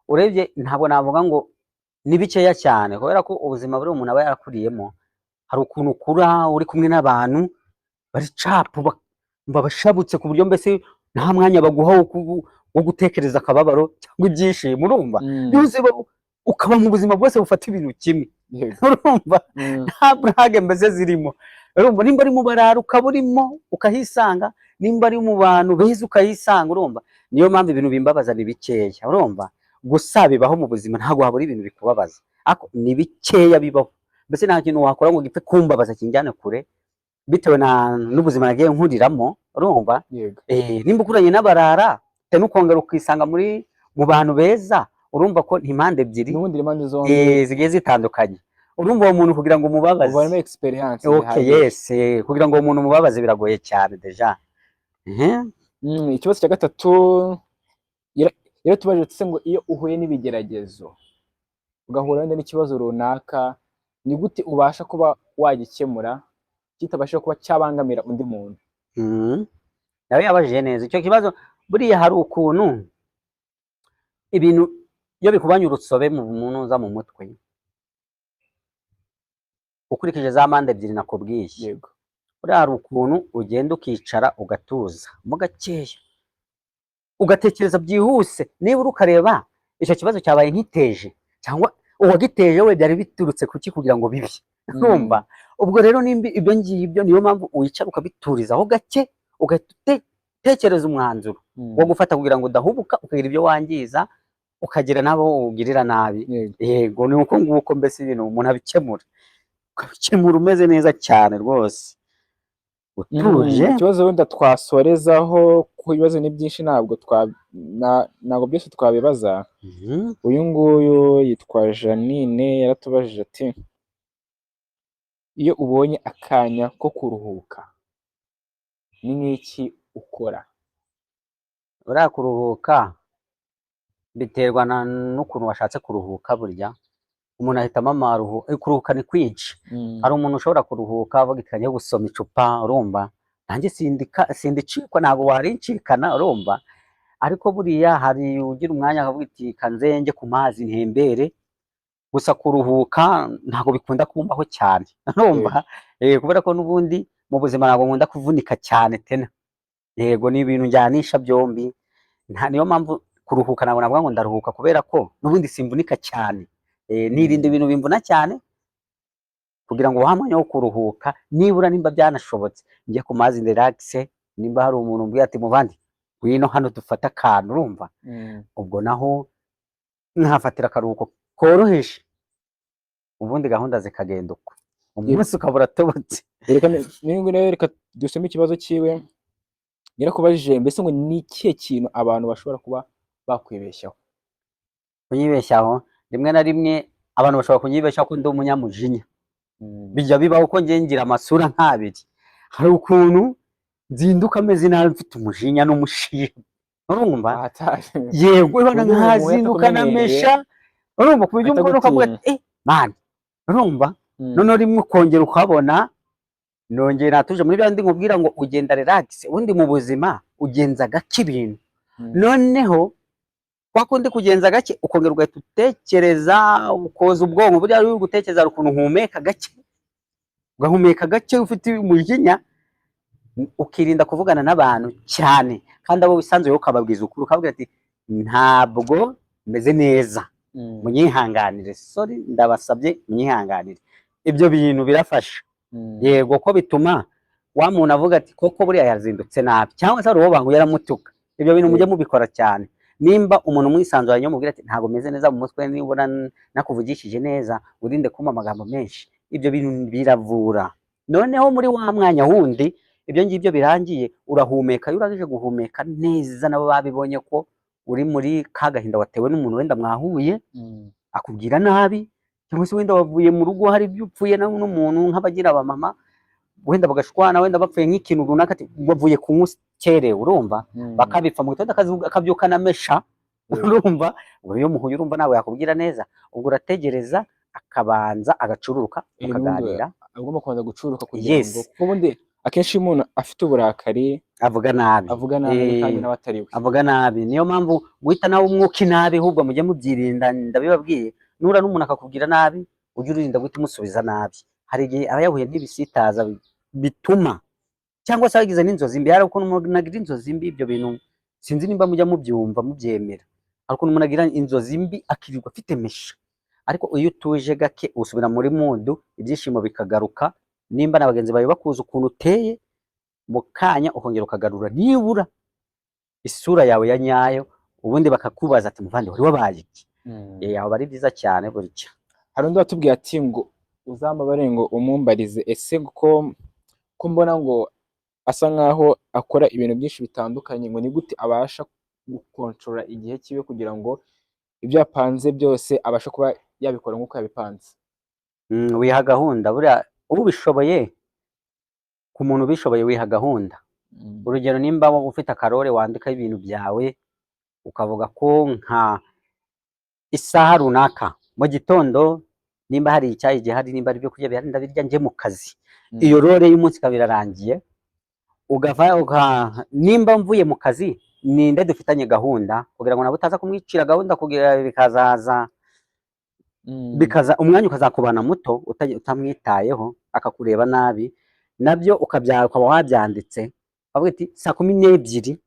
urebye, ntabwo navuga ngo ni bikeya cyane, kubera ko ubuzima buri umuntu aba yarakuriyemo, hari ukuntu ukura uri kumwe n'abantu bari capu, bashabutse ku buryo mbese nta mwanya baguha wo gutekereza akababaro cyangwa ibyishimo, urumva. Byose ukaba mu buzima bwose bufata ibintu kimwe, urumva, nta burage mbese zirimo. Urumva nimba ari mu barara ukaba urimo ukahisanga, nimba ari mu bantu beza ukahisanga, urumva. Niyo mpamvu ibintu bimbabaza ni bikeya, urumva. Gusa bibaho mu buzima, ntabwo habura ibintu bikubabaza, ariko ni bikeya bibaho. Mbese nta kintu wakora ngo gipfe kumbabaza kinjyane kure, bitewe n'ubuzima nagiye nkuriramo, urumva. Nimba ukuranye n'abarara te n'ukongera ukisanga muri mu bantu beza, urumva ko ni impande ebyiri N'ubundi impande zombi zigiye zitandukanye. Urumva uwo muntu kugira ngo umubabaze uvanemo experience okay zihagije. Yes, kugira ngo uwo muntu umubabaze biragoye cyane déjà. Ikibazo cya gatatu yaratubajije se ngo iyo uhuye n'ibigeragezo ugahura wenda n'ikibazo runaka, ni gute ubasha kuba wagikemura kitabasha kuba cyabangamira undi muntu? Nawe yabajije neza icyo kibazo. Buriya hari ukuntu ibintu iyo bikubanye urutsobe mu muntu uza mu mutwe, ukurikije za mpande ebyiri nakubwiye, buriya hari ukuntu ugenda ukicara ugatuza mo gakeya, ugatekereza byihuse, nibura ukareba icyo kibazo cyabaye nkiteje cyangwa uwagiteje we byari biturutse kuki kugira ngo bibe. Urumva ubwo rero nimba ibyo ngibyo, niyo mpamvu wicara ukabiturizaho gake, ugahita utekereza umwanzuro wo gufata kugira ngo udahubuka ukagira ibyo wangiza, ukagira n'abo ugirira nabi. Yego, ni uko nguko mbese ibintu umuntu abikemura, ukabikemura umeze neza cyane rwose, utuje. Ikibazo wenda twasorezaho, kuko ibibazo ni byinshi, ntabwo twa ntabwo byose twabibaza. Uyu nguyu yitwa Janine, yaratubajije ati iyo ubonye akanya ko kuruhuka ni nk'iki ukora? Buriya kuruhuka biterwa n'ukuntu washatse kuruhuka. Burya umuntu ahitamo kuruhuka ni kwinshi. Hari umuntu ushobora kuruhuka avuga ati njye gusoma icupa, urumva, nanjye sindika sindicikwa, ntabwo warincikana, urumva. Ariko buriya hari ugira umwanya akavuga ati kanze njye ku mazi ntembere. Gusa kuruhuka ntabwo bikunda kumbaho cyane, urumva, kubera ko n'ubundi mu buzima ntabwo nkunda kuvunika cyane tena. Yego, ni ibintu njyanisha byombi. Nta niyo mpamvu kuruhuka ntabwo navuga ngo ndaruhuka, kubera ko n'ubundi simvunika cyane. Nirinda ibintu bimvuna cyane kugira ngo wa mwanya wo kuruhuka, nibura nimba byanashobotse njye ku mazi relax. Nimba hari umuntu umbwiye ati: "Muvandi, ngwino hano dufate akantu," urumva, ubwo naho nkahafatira akaruhuko koroheje, ubundi gahunda zikagenda uko, umunsi ukaba uratobotse. Reka rero reka dusome ikibazo cyiwe. Yarakubajije mbese ngo ni ikihe kintu abantu bashobora kuba bakwibeshyaho? Kunyibeshyaho, rimwe na rimwe abantu bashobora kunyibeshyaho ko ndi umunyamujinya. Bijya bibaho ko njye ngira amasura nk'abiri. Hari ukuntu nzinduka ameze nabi, mfite umujinya n'umushiha, urumva? Ahatari. Yego, ubona Uburyo umuntu nkazinduka atakumenyereye, namesha, urumva, ku buryo umbona ukavuga ati: "Eh man," urumva? Noneho rimwe ukongera ukabona nongera natuje muri bya bindi nkubwira ngo ugenda relax. Ubundi mu buzima ugenza gake ibintu. Noneho kwa kundi kugenza gake, ukongera ugahita utekereza, ukoza ubwonko. Buriya iyo uri gutekereza hari ukuntu uhumeka gake, ugahumeka gake ufite umujinya, ukirinda kuvugana n'abantu cyane, kandi abo wisanzuye ukababwiza ukuri, ukababwira ati: "Ntabwo meze neza, munyihanganire, sorry, ndabasabye munyihanganire." Ibyo bintu birafasha. Yego, ko bituma wa muntu avuga ati: "Koko buriya yazindutse nabi," cyangwa se hari uwo banguye aramutuka. Ibyo bintu mujye mubikora cyane. Nimba umuntu mwisanzuranye, mubwira ati: "Ntabwo meze neza mu mutwe, nibura nakuvugishije neza, wirinde kumpa amagambo menshi." Ibyo bintu biravura. Noneho muri wa mwanya wundi ibyo ngibyo birangiye, urahumeka. Iyo urangije guhumeka neza, nabo babibonye ko uri muri ka gahinda watewe n'umuntu wenda mwahuye akubwira nabi, cyangwa se wenda wavuye mu rugo hari ibyo upfuye nawe n'umuntu, nk'abagira abamama wenda bagashwana, wenda bapfuye nk'ikintu runaka, ati wavuye kunywa ukerewe, urumva? Bakabipfa mu gitondo, akabyuka anamesha, urumva? Ubwo iyo muhuye, urumva nawe yakubwira neza. Ubwo urategereza akabanza agacururuka, Ubundi mukaganira. Agomba kubanza gucururuka kugira ngo, kuko ubundi akenshi iyo umuntu afite uburakari avuga nabi. Avuga nabi kandi nawe atari we. Avuga nabi. Niyo mpamvu guhita nawe umwuka inabi, ahubwo mujye mubyirinda, ndabibabwiye. Nura n'umuntu akakubwira nabi, ujye urinda guhita umusubiza nabi. Hari igihe aba yahuye n'ibisitaza bituma, cyangwa se yagize n'inzozi mbi. Hari ukuntu umuntu agira inzozi mbi, ibyo bintu sinzi nimba mujya mubyumva, mubyemera. Hari ukuntu umuntu agira inzozi mbi akirirwa afite mesha, ariko iyo utuje gake usubira muri mood, ibyishimo bikagaruka. Nimba na bagenzi bawe bakuzi ukuntu uteye, mu kanya ukongera ukagarura nibura isura yawe ya nyayo, ubundi bakakubaza ati: "Muvandi, wari wabaye iki?" Aba ari byiza cyane burya. Hari undi watubwiye ati ngo uzambabare ngo umumbarize ese ko mbona ngo asa nkaho akora ibintu byinshi bitandukanye, ngo ni gute abasha gukontorora igihe cyiwe kugira ngo ibyo yapanze byose abashe kuba yabikora nk'uko yabipanze? Wiha gahunda. Buriya ubishoboye, ku muntu ubishoboye, wiha gahunda. Urugero, nimba wowe ufite akarore wandikaho ibintu byawe, ukavuga ko nka isaha runaka mu gitondo, nimba hari icyayi gihari, nimba hari ibyo kurya bihari, ndabirya njye mu kazi. Iyo role y'umunsi ikaba irarangiye. Ugava nimba mvuye mu kazi, ninde dufitanye gahunda, kugira ngo nawe utaza kumwicira gahunda, kugira bikazaza bikaza umwanya ukazakubana muto utamwitayeho, akakureba nabi. Nabyo ukaba wabyanditse, ukavuga ati: "Saa 12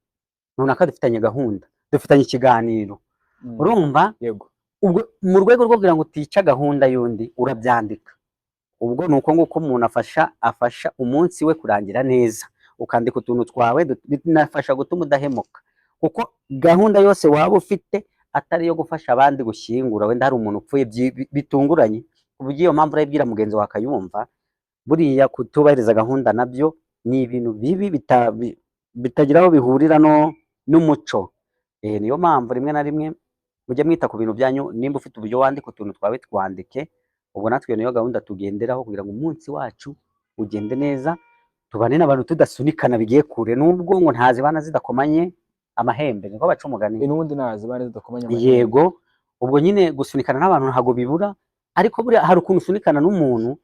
runaka dufitanye gahunda, dufitanye ikiganiro." Urumva? Yego. Ubwo mu rwego rwo kugira ngo utica gahunda y'undi, urabyandika. Ubwo ni uko nguko umuntu afasha umunsi we kurangira neza. Ukandika utuntu twawe, binafasha gutuma udahemuka, kuko gahunda yose waba ufite atari iyo gufasha abandi gushyingura, wenda hari umuntu upfuye bitunguranye, ku buryo iyo mpamvu urayibwira mugenzi wawe akayumva. Buriya kutubahiriza gahunda nabyo ni ibintu bibi bitagira aho bihurira no n'umuco. Niyo mpamvu rimwe na rimwe mujye mwita ku bintu byanyu. Nimba ufite uburyo wandika utuntu twawe, twandike. Ubwo natwe iyo niyo gahunda tugenderaho kugira ngo umunsi wacu ugende neza, tubane n'abantu tudasunikana bigiye kure, nubwo ngo ntazibana zidakomanye amahembe, niko baca umugani. N'ubundi nazibana zidakomanye amahembe. Yego, ubwo nyine gusunikana n'abantu ntabwo bibura, ariko buriya hari ukuntu usunikana n'umuntu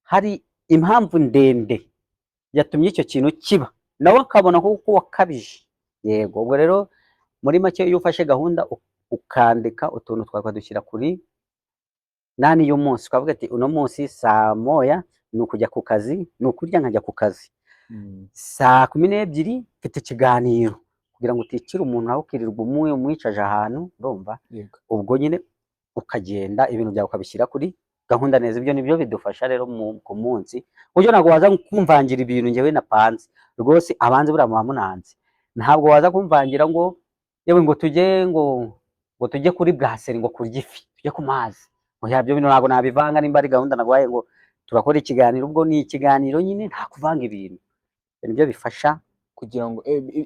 hari impamvu ndende yatumye icyo kintu kiba, nawe akabona ko wakabije. Yego, ubwo rero muri make, iyo ufashe gahunda ukandika utuntu twawe, ukadushyira kuri nani y'umunsi, ukavuga ati: "Uno munsi saa 1 ni ukujya ku kazi, ni ukurya nkajya ku kazi." Saa 12 mfite ikiganiro, kugira ngo uticire umuntu nawe ukirirwa umwicaje ahantu, urumva? Ubwo nyine ukagenda ibintu byawe ukabishyira kuri gahunda neza. Ibyo nibyo bidufasha rero ku munsi, buryo ntabwo waza kumvangira ibintu njyewe napanze rwose. Abanze buriya muba munanze, ntabwo waza kumvangira ngo yewe ngo tujye ngo tujye kuri brasserie, ngo kurya ifi, tujye ku mazi. Oya, ibyo bintu ntabwo nabivanga. Nimba ari gahunda naguhaye ngo turakora ikiganiro, ubwo ni ikiganiro nyine, nta kuvanga ibintu. Ibyo nibyo bifasha. Kugira ngo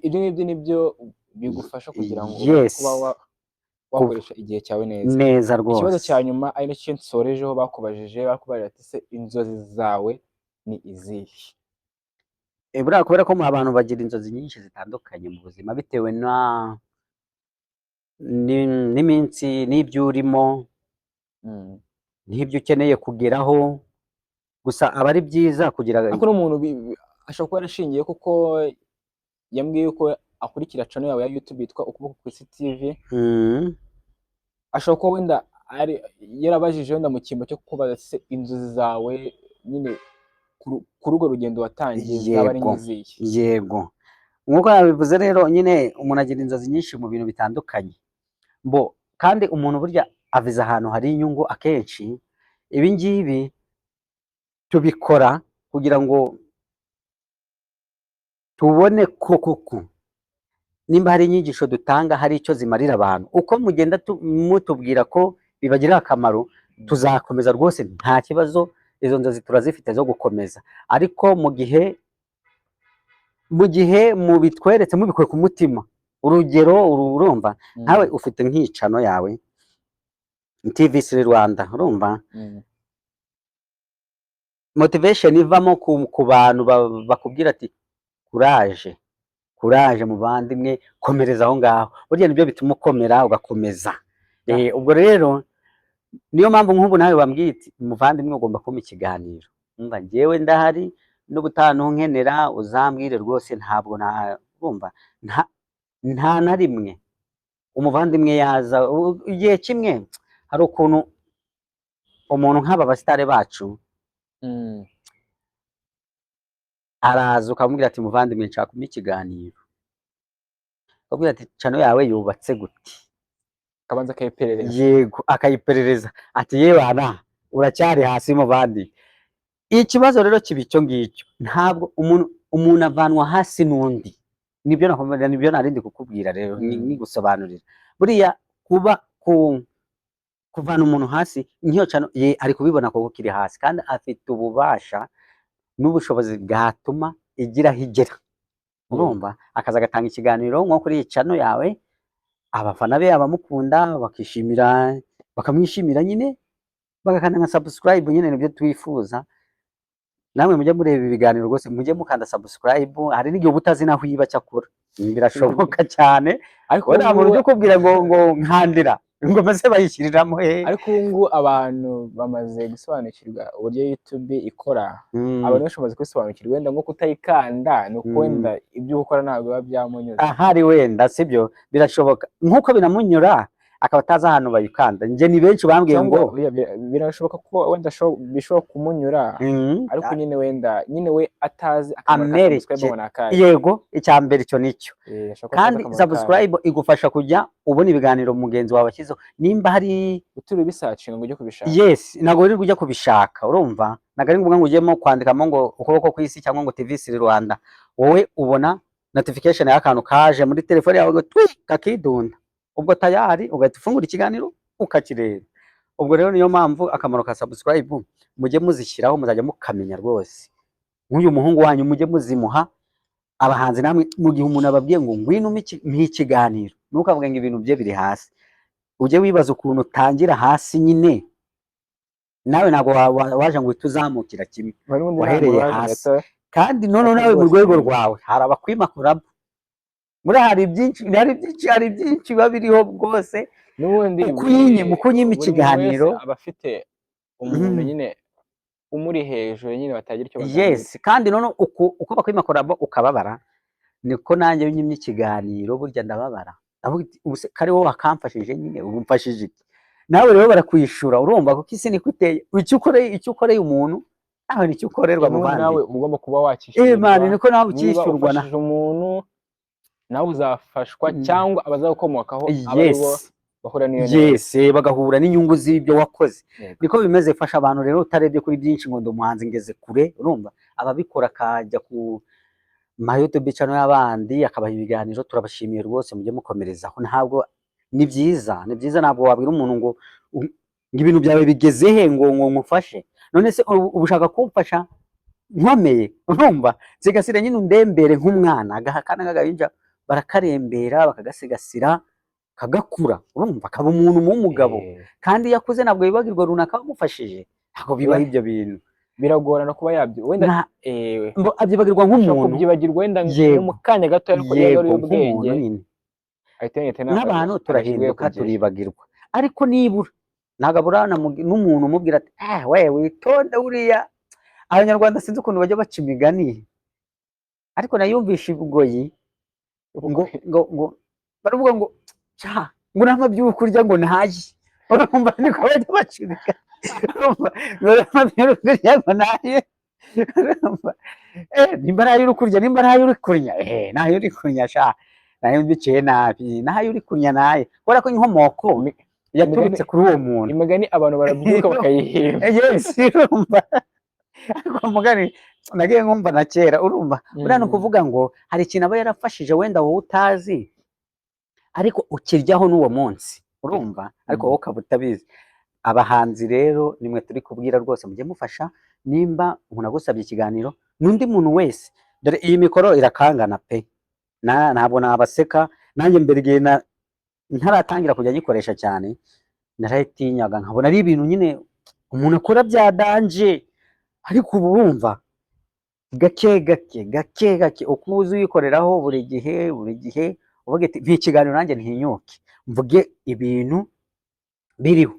ibyo ngibyo nibyo bigufasha kugira ngo ubashe kuba wakoresha igihe cyawe neza. Neza rwose. Ikibazo cya nyuma, ari nacyo nsorejeho, bakubajije, bakubajije ati: "Se inzozi zawe ni izihe?" Buriya kubera ko abantu bagira inzozi nyinshi zitandukanye mu buzima, bitewe na n'iminsi n'ibyo urimo n'ibyo ukeneye kugeraho. Gusa aba ari byiza kugira Ariko n'umuntu ashobora kuba yarashingiye, kuko yambwiye ko akurikira channel yawe ya YouTube yitwa Ukuboko ku Isi TV. Ashobora kuba wenda ari yarabajije wenda mu cyimbo cyo kubaza se inzozi zawe nyine kuri urwo rugendo watangiye zaba ari nk'izihe? Yego, nk'uko nabivuze rero nyine, umuntu agira inzozi nyinshi mu bintu bitandukanye bo, kandi umuntu burya aviza ahantu hari inyungu. Akenshi ibi ngibi tubikora kugira ngo tubone ko koko nimba hari inyigisho dutanga hari icyo zimarira abantu. Uko mugenda mutubwira ko bibagirira akamaro, tuzakomeza rwose, nta kibazo. Izo nzozi turazifite zo gukomeza, ariko mu gihe mubitweretse mubikuye ku mutima. Urugero, urumva nkawe ufite nk'i channel yawe TV Rwanda, urumva? Motivation ivamo ku bantu bakubwira ati: "Courage, courage muvandimwe, komereza aho ngaho." Burya nibyo bituma ukomera ugakomeza. Ubwo rero niyo mpamvu nk'ubu nawe wambwiye iti: "Muvandimwe, ugomba kumpa ikiganiro." Umva, njyewe ndahari, n'ubutaha ntunkenera uzambwire rwose. Ntabwo na urumva nta na rimwe umuvandimwe yaza. Igihe kimwe hari ukuntu umuntu nk'aba basitare bacu araza ukamubwira ati: "Muvandimwe, nshaka kumpa ikiganiro." Akabwira ati: "Channel yawe yubatse gute?" Akabanza akayiperereza. Yego, akayiperereza, ati: "Yewe, uracyari hasi muvandi." Ikibazo rero kiba icyo ngicyo, ntabwo umuntu avanwa hasi n'undi. Nibyo nakomeza, nibyo narindi kukubwira rero, nigusobanurira. Buriya kuba kuvana umuntu hasi nk'iyo channel ye, ari kubibona koko kiri hasi, kandi afite ububasha n'ubushobozi bwatuma igira aho igera, urumva? Akaza agatanga ikiganiro nko kuri iyi channel yawe, abafana be, abamukunda bakishimira, bakamwishimira nyine, bagakanda nka subscribe nyine. Nibyo twifuza. Namwe mujye mureba ibiganiro rwose, mujye mukanda subscribe. Hari n'igihe uba utazi naho iba, cyakora birashoboka cyane. Ariko Wowe nta muntu ubu ujya ukubwira ngo nkandira, ngo maze bayishyiriramo he? Ariko ubu ngubu abantu bamaze gusobanukirwa uburyo YouTube ikora. Abantu benshi bamaze kubisobanukirwa. Wenda nko kutayikanda ni uko wenda ibyo ukora ntabwo biba byamunyuze. Ahari wenda sibyo, birashoboka nk'uko binamunyura akaba atazi ahantu bayikanda. Njye ni benshi bambwiye Cyangwa ngo birashoboka ko wenda bishobora kumunyura, ariko nyine wenda nyine we atazi akamaro ka Amereke. subscribe ngo ni akahe. Yego, icya mbere icyo nicyo. Ashobora kuba atazi Kandi akamaro kayo. subscribe igufasha kujya ubona ibiganiro mugenzi wawe ashyizeho, nimba hari Utiriwe ubisearchinga ngo ujye kubishaka. Yes, ntabwo wirirwa ujya kubishaka, urumva? Ntabwo ari ngombwa ngo ujyemo kwandikamo ngo Ukuboko kw'Isi cyangwa ngo TV Siri Rwanda. Wowe ubona notification y'akantu kaje muri telefone yawe ngo twi, kakidunda, ubwo tayari ugahita ufungura ikiganiro ukakireba. Ubwo rero niyo mpamvu akamaro ka subscribe, mujye muzishyiraho, muzajya mukamenya rwose. Nk'uyu muhungu wanyu mujye muzimuha. Abahanzi namwe, mu gihe umuntu ababwiye ngo ngwino umpe ikiganiro, ntukavuge ngo ibintu bye biri hasi. Ujye wibaza ukuntu utangira hasi nyine. Nawe ntabwo waje ngo uhite uzamukira kimwe. N'ubundi ntabwo Wahereye waje hasi. ngo Kandi noneho Ati nawe mu rwose rwego rwawe hari abakwimakuramo muri, hari byinshi, hari byinshi, hari byinshi biba biriho rwose. N'ubundi Mu kunyima buri muntu ikiganiro. wese aba afite umuntu nyine umuri hejuru nyine batagira icyo baganira. Yes, kandi noneho uko bakwimakuramo ukababara, niko nanjye iyo unyimye ikiganiro burya ndababara. Ndavuga iti, "Ubu se kari wowe wakamfashije nyine, ubu mfashije iki?" Nawe rero barakwishura, urumva? Kuko isi niko iteye, icyo ukoreye umuntu. Nawe nicyo ukorerwa, N'ubundi muvandi. Nawe uba ugomba kuba Eh wakishyurirwa. Man, niko nawe Niba ukishyurwa na ufashije umuntu, nawe uzafashwa, cyangwa abazagukomokaho abe ari bo bahura n'iyo neza. Yes, bagahura n'inyungu z'ibyo wakoze. Niko bimeze. Fasha abantu rero utarebye kuri byinshi ngo ndi umuhanzi, ngeze kure. Urumva, ababikora akajya ku ma YouTube channel y'abandi akabaha ibiganiro, turabashimiye rwose, mujye mukomerezaho. Ntabwo ni byiza, ni byiza. Ntabwo wabwira umuntu ngo ibintu byawe bigeze he ngo ngufashe. None se ubu ushaka kumfasha nkomeye? Urumva, sigasira nyine, undembere nk'umwana. Akana k'agahinja barakarembera, bakagasigasira, kagakura, urumva, kaba umuntu w'umugabo. Kandi iyo akuze ntabwo yibagirwa runaka wamufashije, ntabwo bibaho ibyo bintu. Biragorana kuba yabyo wenda Abyibagirwa ashobora nk'umuntu. kubyibagirwa wenda mu kanya gato, ariko iyo Yego, ari nk'umuntu ubwenge nyine. ahita yita N'abantu turahinduka, turibagirwa, ariko nibura ntabwo abura n'umuntu umubwira ati: "Ah, we witonde uriya." Abanyarwanda sinzi ukuntu bajya baca imigani, ariko nayumvishe ibugoyi ngo baravuga ngo ca ngo nama kurya ngo ntaye. Urumva, niko bajya baca imigani. Urumva, ngo nama kurya ngo ntaye. Urumva, nimba ntayo uri kurya, nimba ntayo uri kurya, ntayo uri kurya sha, nayo mbiciye nabi, ntayo uri kurya naye, kubera ko inkomoko yaturutse kuri uwo muntu. Imigani abantu barabyuka bakayihimba. Yes, urumva, ariko mugani nagiye nkumva na kera. Urumva, buriya ni ukuvuga ngo hari ikintu aba yarafashije wenda wowe utazi, ariko ukiryaho n'uwo munsi, urumva, ariko wowe ukaba utabizi. Abahanzi rero nimwe turi kubwira rwose, mujye mufasha. Nimba umuntu agusabye ikiganiro n'undi muntu wese, dore iyi mikoro irakangana pe. Ntabwo nabaseka, nanjye mbere igihe ntaratangira kujya nyikoresha cyane narayitinyaga, nkabona ari ibintu nyine umuntu akora bya danger. Ariko ubu wumva gake gake gake gake uko uza uyikoreraho buri gihe, buri gihe uvuga iti: "Mpa ikiganiro nanjye ntinyuke mvuge ibintu biriho."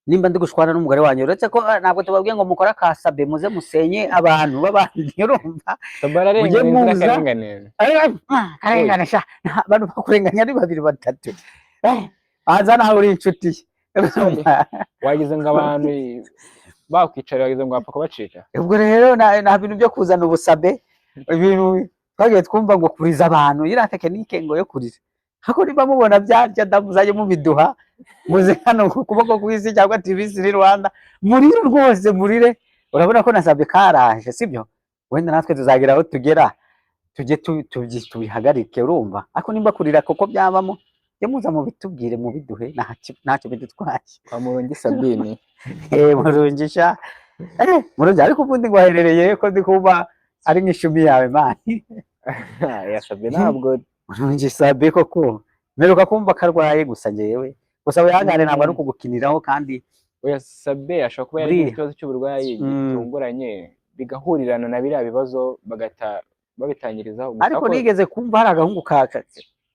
Nimba ndi gushwana n'umugore wanjye, uretse ko ntabwo tubabwiye ngo mukore akasabe muze musenye abantu b'abandi, urumva. Bararengana. Mujye muza. Inzirakarengane. Karengane sha, abantu bakurenganya ari babiri batatu. Waza nawe uri inshuti ye. Urumva? Wagize ngo abantu bakwicara, wagize ngo wapfa kubacika. Ubwo rero nta bintu byo kuzana ubusabe, ibintu twagiye twumva ngo kuriza abantu, iriya technique ngo yo kuriza. Ariko niba mubona byarya da, muzajye mubiduha, muze hano ku kuboko kw'isi cyangwa TV Three Rwanda, murire rwose, murire. Urabona ko na sabe karaje, sibyo? Wenda natwe tuzagira aho tugera tujye tubihagarike, urumva. Ariko nimba kurira koko byabamo, jye muza mubitubwire, mubiduhe, ntacyo bidutwaye. Kwa Murungi Sabine. Murungi sha, Murungi, ariko ubundi ngo aherereye ko ndi kuba ari nk'ishumi yawe, man? Ya Sabine ntabwo. Murungi Sabe koko mperuka kumva ko arwaye gusa. Njyewe gusa wihangane, ntabwo ari ukugukiniraho kandi. Oya, Sabe ashobora kuba yaragize Buriya. ikibazo cy'uburwayi gitunguranye, bigahurirana na biriya bibazo, bagahita babitangirizaho gusa. Ariko nigeze kumva hari agahungu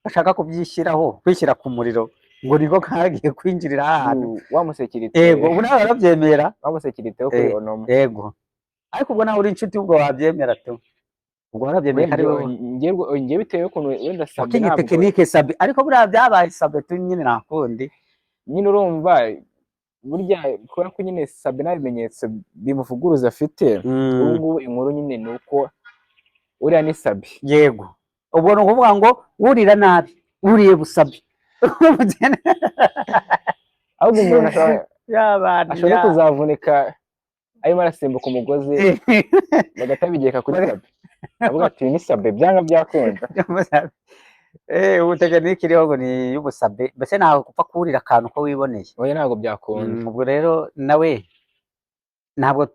gashaka kubyishyiraho, kwishyira ku muriro, ngo niko kagiye kwinjirira ahantu. Wa musekirite. Yego, ubu nawe barabyemera. Wa musekirite wo kuri Onomo. Yego, ariko ubwo nawe uri inshuti, ubwo wabyemera tu, ubwo warabyemeye ko ari wowe. Njye bitewe n'ukuntu wenda Sabe Wakinye ntabwo technique Sabe, ariko buriya byabaye Sabe tu nyine, nta kundi. Nyine urumva, burya kubera ko nyine Sabe nta bimenyetso bimuvuguruza afite, ubu ngubu inkuru nyine ni uko uriya ni Sabe. Yego, ubwo ni ukuvuga ngo wurira nabi wuriye busabe. Ahubwo umuntu Y'abantu ashobora no kuzavunika arimo arasimbuka umugozi, bagahita babigeka kuri Sabe, avuga ati: "Uyu ni Sabe byanga byakunda." Ubu technique iriho ngo ni iy'ubusabe, mbese ntabwo gupfa kurira akantu ko wiboneye. Oya, ntabwo byakunda. Ubwo rero nawe ntabwo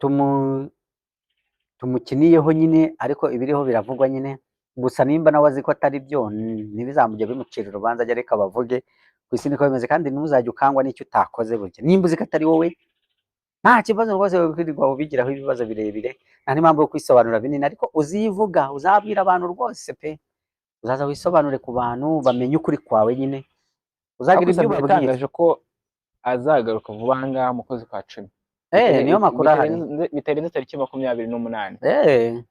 tumukiniyeho nyine, ariko ibiriho biravugwa nyine. Gusa nimba nawe azi ko atari byo, ntibizamujye bimucira urubanza, ajye areka bavuge. Ku isi niko bimeze, kandi ntuzajye ukangwa n'icyo utakoze. Burya nimba uzi ko atari wowe, nta kibazo rwose kwirirwa ubigiraho ibibazo birebire, nta n'impamvu yo kwisobanura binini. Ariko uzivuga, uzabwira abantu rwose pe, uzaza wisobanure ku bantu bamenye ukuri kwawe nyine, uzagira Ariko ibyo Sabe ubabwira. yatangaje ko azagaruka vuba aha ngaha mu kwezi kwa 10. Niyo makuru ahari. Bitarenze tariki 28.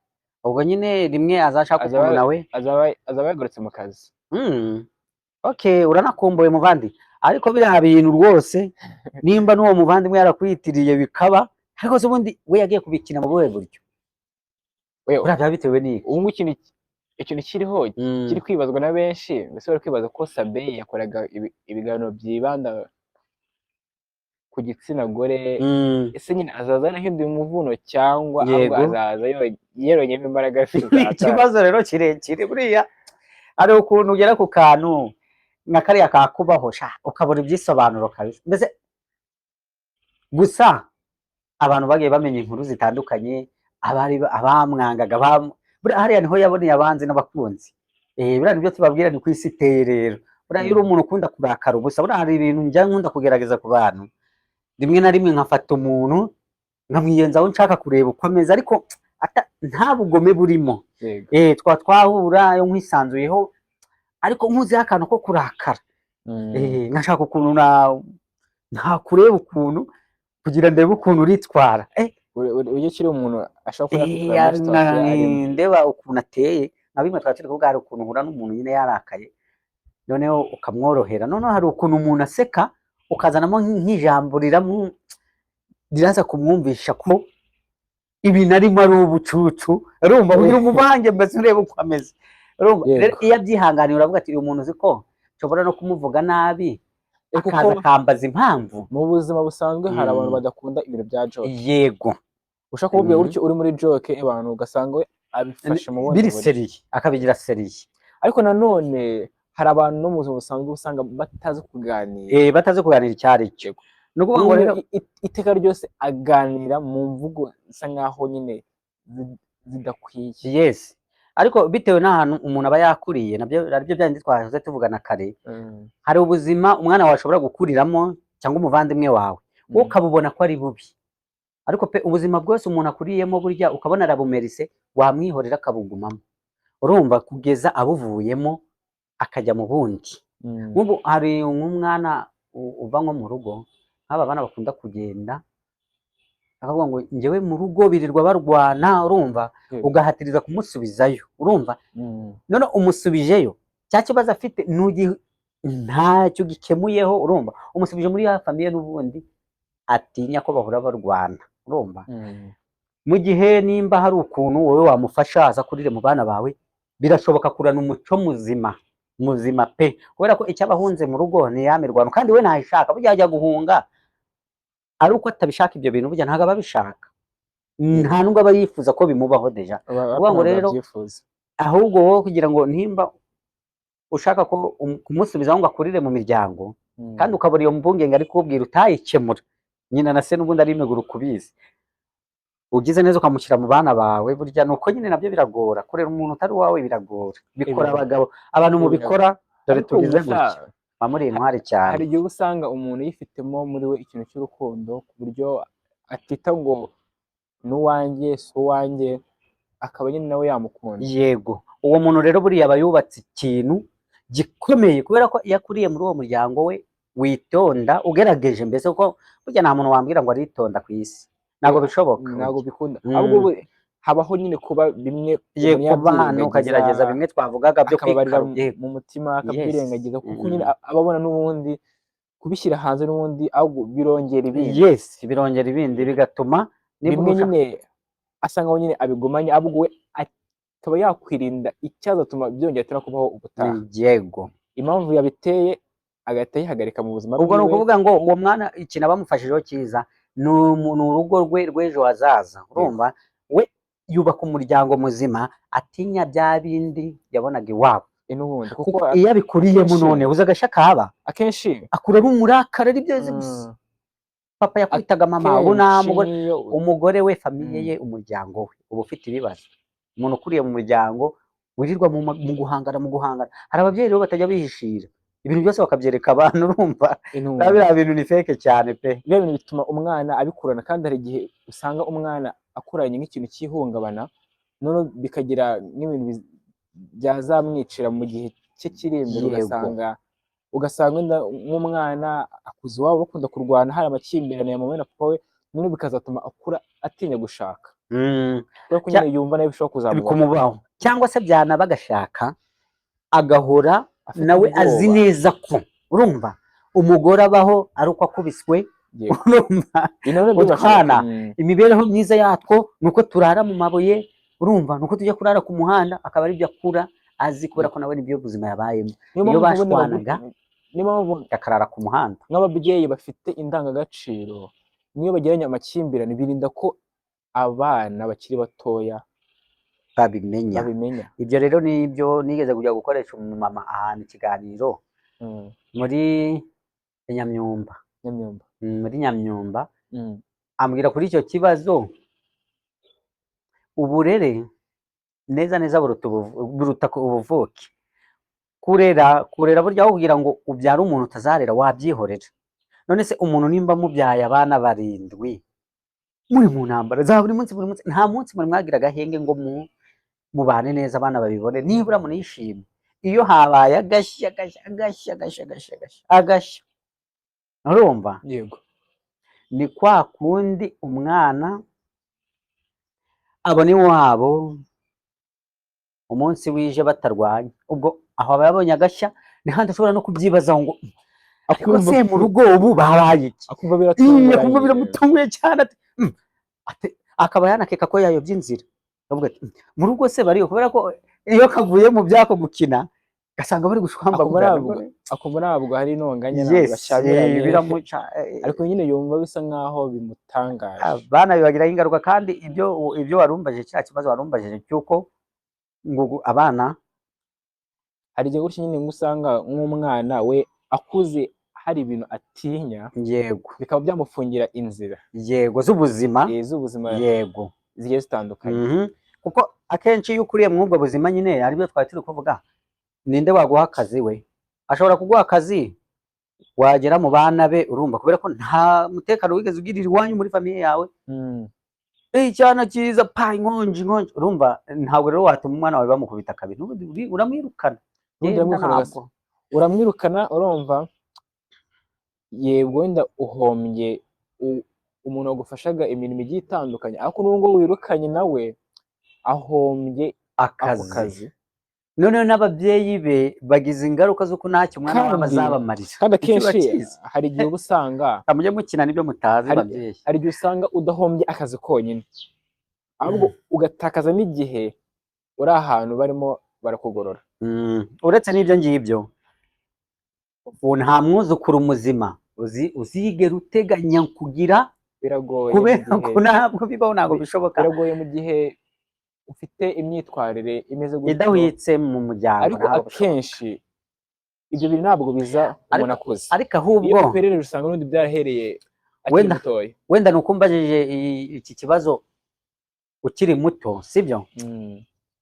Ubwo nyine rimwe azashaka ukuntu nawe Azaba yagarutse mu kazi. Okay, uranakumbuye muvandi, ariko biriya bintu rwose nimba n'uwo muvandimwe yarakwitiriye bikaba, Ariko se ubundi we yagiye kubikina mu buhe buryo? Buriya byaba bitewe n'iki? Ubu ngubu ikintu kiriho, kiri kwibazwa na benshi, mbese bari kwibaza ko Sabe yakoraga ibiganiro byibanda ku gitsina gore. Ese nyine azaza yarahinduye umuvuno, cyangwa ahubwo azaza yarongeyemo imbaraga zizatanga? Ikibazo rero kirekire, buriya hari ukuntu ugera ku kantu nka kariya kakubaho sha, ukabona ibyisobanuro kabisa. Mbese gusa abantu bagiye bamenya inkuru zitandukanye, abari abamwangaga buriya hariya niho yaboneye abanzi n'abakunzi. Buriya nibyo tubabwira, ni ku isi iteye rero. Buriya iyo uri umuntu ukunda kurakara ubusa, buriya hari ibintu njya nkunda kugerageza ku bantu, rimwe na rimwe nkafata umuntu nkamwiyenzaho nshaka kureba uko ameze, ariko nta bugome burimo. Twa twahura yo nkwisanzuyeho, ariko nkuziho akantu ko kurakara. Nkashaka ukuntu ntakureba ukuntu kugira ndebe ukuntu uritwara. Uburyo kiri umuntu ashobora kuba yakwitwara muri situation arimo. Ndeba ukuntu ateye, nka bimwe twari turi kuvuga, hari ukuntu uhura n'umuntu nyine yarakaye, noneho ukamworohera. Noneho hari ukuntu umuntu aseka, ukazanamo nk'ijambo riraza kumwumvisha ko ibintu arimo ari ubucucu, urumva, kugira umuvange, mbese urebe uko ameze, urumva. Rero iyo abyihanganiye, uravuga ati uyu muntu uzi ko nshobora no kumuvuga nabi, Kuko akaza akambaza impamvu. Mu buzima busanzwe hari abantu badakunda ibintu bya joke. Ushaka kumubwira gutyo uri muri joke, abantu ugasanga we abifashe mu bundi Biri buryo. sérieux, akabigira sérieux. Ariko nanone hari abantu no mu buzima busanzwe usanga batazi kuganira. Batazi kuganira icyo ari cyo. Ni ukuvuga ngo rero Iteka ryose aganira mu mvugo isa nkaho nyine zidakwiye. Yes, ariko bitewe n'ahantu umuntu aba yakuriye, nabyo aribyo byandi twahoze tuvugana kare. Hari ubuzima umwana wawe ashobora gukuriramo cyangwa umuvandimwe wawe, wowe ukabubona ko ari bubi, ariko pe ubuzima bwose umuntu akuriyemo burya ukabona arabumerise, wamwihorera akabugumamo, urumva, kugeza abuvuyemo akajya mu bundi. Nk'ubu hari nk'umwana uva nko mu rugo, nk'aba bana bakunda kugenda, akavuga ngo njyewe mu rugo birirwa barwana, urumva, ugahatiriza kumusubizayo, urumva. None umusubijeyo, cya kibazo afite ntacyo gikemuyeho, urumva, umusubije muri ya famille n'ubundi atinya ko bahora barwana, urumva. Mu gihe nimba hari ukuntu wowe wamufasha aza kurire mu bana bawe, birashoboka kurana umuco muzima muzima pe, kubera ko icyo aba ahunze mu rugo ni ya mirwano, kandi we ntayishaka. Burya ajya guhunga ari uko atabishaka. Ibyo bintu burya ntabwo aba abishaka, nta nubwo aba yifuza ko bimubaho déjà. Kuvuga ngo Ntabwo rero babyifuza. Ahubwo wowe kugira ngo nimba ushaka ko kumusubizaho ngo akurire mu miryango, kandi ukabona iyo mpungenge ari kukubwira utayikemura, nyina na se n'ubundi ari imiguru kubizi, ugize neza ukamushyira mu bana bawe. Burya ni uko nyine nabyo biragora kurera umuntu utari uwawe, biragora, bikora abagabo, abantu mubikora dore Ariko tugize gusa gutya muba muri intwari cyane. Hari igihe uba usanga umuntu yifitemo muri we ikintu cy'urukundo, ku buryo atita ngo n'uwanjye si uwanjye, akaba nyine nawe yamukunda. Yego, uwo muntu rero buriya aba yubatse ikintu gikomeye, kubera ko iyo akuriye muri uwo muryango we witonda, ugerageje mbese, kuko burya nta muntu wambwira ngo aritonda ku isi, ntabwo bishoboka. Ntabwo bikunda. Ahubwo habaho nyine kuba bimwe umuntu Kuba hano yabyirengagiza, ukagerageza bimwe twavugaga byo akababarira kwikara, yego. mu mutima, akabyirengagiza, kuko nyine aba abona n'ubundi kubishyira hanze n'ubundi ahubwo birongera ibindi. Yes, birongera ibindi, bigatuma niba Bimwe ushaka- nyine asa nkaho nyine abigumanye, ahubwo we akaba yakwirinda icyazatuma byongera no kubaho ubutaha. Impamvu yabiteye agahita yihagarika mu buzima Ubwo ni bwiwe. ukuvuga ngo uwo mwana ikintu abamufashijeho cyiza ni urugo rwe rw'ejo hazaza, urumva, we yubaka umuryango muzima, atinya bya bindi yabonaga iwabo. N'ubundi kuko Kuko iyo abikuriyemo, none uzi agashya kaba, akenshi akura ari umurakara, ari byo azi gusa. Papa yakwitaga mama, ubu nta akenshi mugore, niyo umugore we, famille ye, umuryango we uba ufite ibibazo. Umuntu ukuriye mu muryango wirirwa mu guhangana, mu guhangana, hari ababyeyi rero batajya bihishira ibintu byose bakabyereka abantu, urumva. N'ubundi. Biriya bintu ni fake cyane pe. Biriya bintu bituma umwana abikurana, kandi hari igihe usanga umwana akuranye nk'ikintu cy'ihungabana, noneho bikagira n'ibintu byazamwicira mu gihe cye kiri imbere. Ugasanga wenda nk'umwana akuze iwabo bakunda kurwana, hari amakimbirane ya mama we na papa we, noneho bikazatuma akura atinya gushaka, kubera ko nyine yumva nawe bishobora kuzamubaho. Kumubaho, cyangwa se byanaba agashaka agahora Afite nawe azi ubwoba. neza ko, urumva, umugore abaho ari uko akubiswe. Yego. Urumva? Ibi nabyo Utwana. bashobora Imibereho myiza yatwo ni uko turara mu mabuye, urumva, ni uko tujya kurara ku muhanda, akaba aribyo akura azi, kubera ko nawe nibyo buzima yabayemo. Niyo Iyo mpamvu ubundi bashwanaga, niyo mpamvu akarara ku muhanda. Nk'ababyeyi bafite indangagaciro, niyo bagiranye amakimbirane, birinda ko abana bakiri batoya babimenya. Babimenya. Ibyo rero nibyo nigeze kujya gukoresha umumama ahantu ikiganiro muri Nyamyumba. Nyamyumba. Muri Nyamyumba. Ambwira kuri icyo kibazo, uburere neza neza buruta ubuvuke. Kurera burya, aho kugira ngo ubyare umuntu utazarera, wabyihorera. None se umuntu nimba mubyaye abana barindwi, muri mu ntambara za buri munsi, buri munsi, nta munsi muri mwagira agahenge ngo mubane neza, abana babibone, nibura munishime. Iyo habaye agashya, agashya, agashya, agashya, agashya, agashya, agashya, urumva? Yego. Ni kwa kundi umwana abona iwabo umunsi wije batarwanya, ubwo aho aba yabonye agashya, ni handi ashobora no kubyibazaho ngo ariko Akumva se mu rugo ubu babaye iki? Akumva Ii, biratunguranye. Akumva biramutunguye cyane, ati, ati, akaba yanakeka ko yayobye inzira, akavuga ati, mu rugo se bariyo?" Kubera ko iyo kavuye mu byako gukina, gasanga bari Akumva gushwambagurana. Akumva ntabwo hari intonganya, ntabwo Yes, bashyamiranye. Biramuca Ariko nyine yumva bisa nkaho bimutangaje. Abana bibagiraho ingaruka. Kandi ibyo warumbajije, kiriya kibazo warumbajije cy'uko ngo abana Hari igihe gutya nyine ngo usanga nk'umwana we akuze hari ibintu atinya, bikaba byamufungira inzira Yego, z'ubuzima. Z'ubuzima zigiye zitandukanye. Kuko akenshi iyo ukuriye muri ubwo buzima nyine, aribyo twari turi kuvuga, ninde waguha akazi? We ashobora kuguha akazi, wagera mu bana be, urumva, kubera ko nta mutekano wigeze ugirira iwanyu muri famille yawe. Icyana cyiza pa, inkonji, inkonji, urumva? Ntabwo rero watuma umwana wawe bamukubita kabiri, n'ubundi uramwirukana. Ubundi Genda. Uramwirukana. Ntabwo. Uramwirukana, urumva, yego, wenda uhombye umuntu wagufashaga imirimo igiye itandukanye, ariko n'ubu ngubu wirukanye nawe ahombye ako akazi. Kazi. Noneho n'ababyeyi be bagize ingaruka z'uko ntacyo umwana wabo azabamarira. Kandi Icyo akenshi urakizi. hari igihe uba usanga Mujye mukina n'ibyo mutazi, babyeyi. Hari igihe usanga udahombye akazi konyine, ahubwo ugatakaza n'igihe uri ahantu barimo barakugorora. Uretse n'ibyo ngibyo, ubu nta mwuzukuru muzima uzigera uteganya kugira, Biragoye mu kubera gihe ko ntabwo bibaho, ntabwo bishoboka. Biragoye mu gihe ufite imyitwarire imeze gutyo, idahwitse mu muryango, ariko ntabwo bishoboka. Akenshi ibyo bintu ntabwo biza umuntu akuze. Ariko Iyo ahubwo uperereje usanga n'ubundi byarahereye akiri mutoya. Wenda ni uko umbajije iki kibazo ukiri muto, sibyo?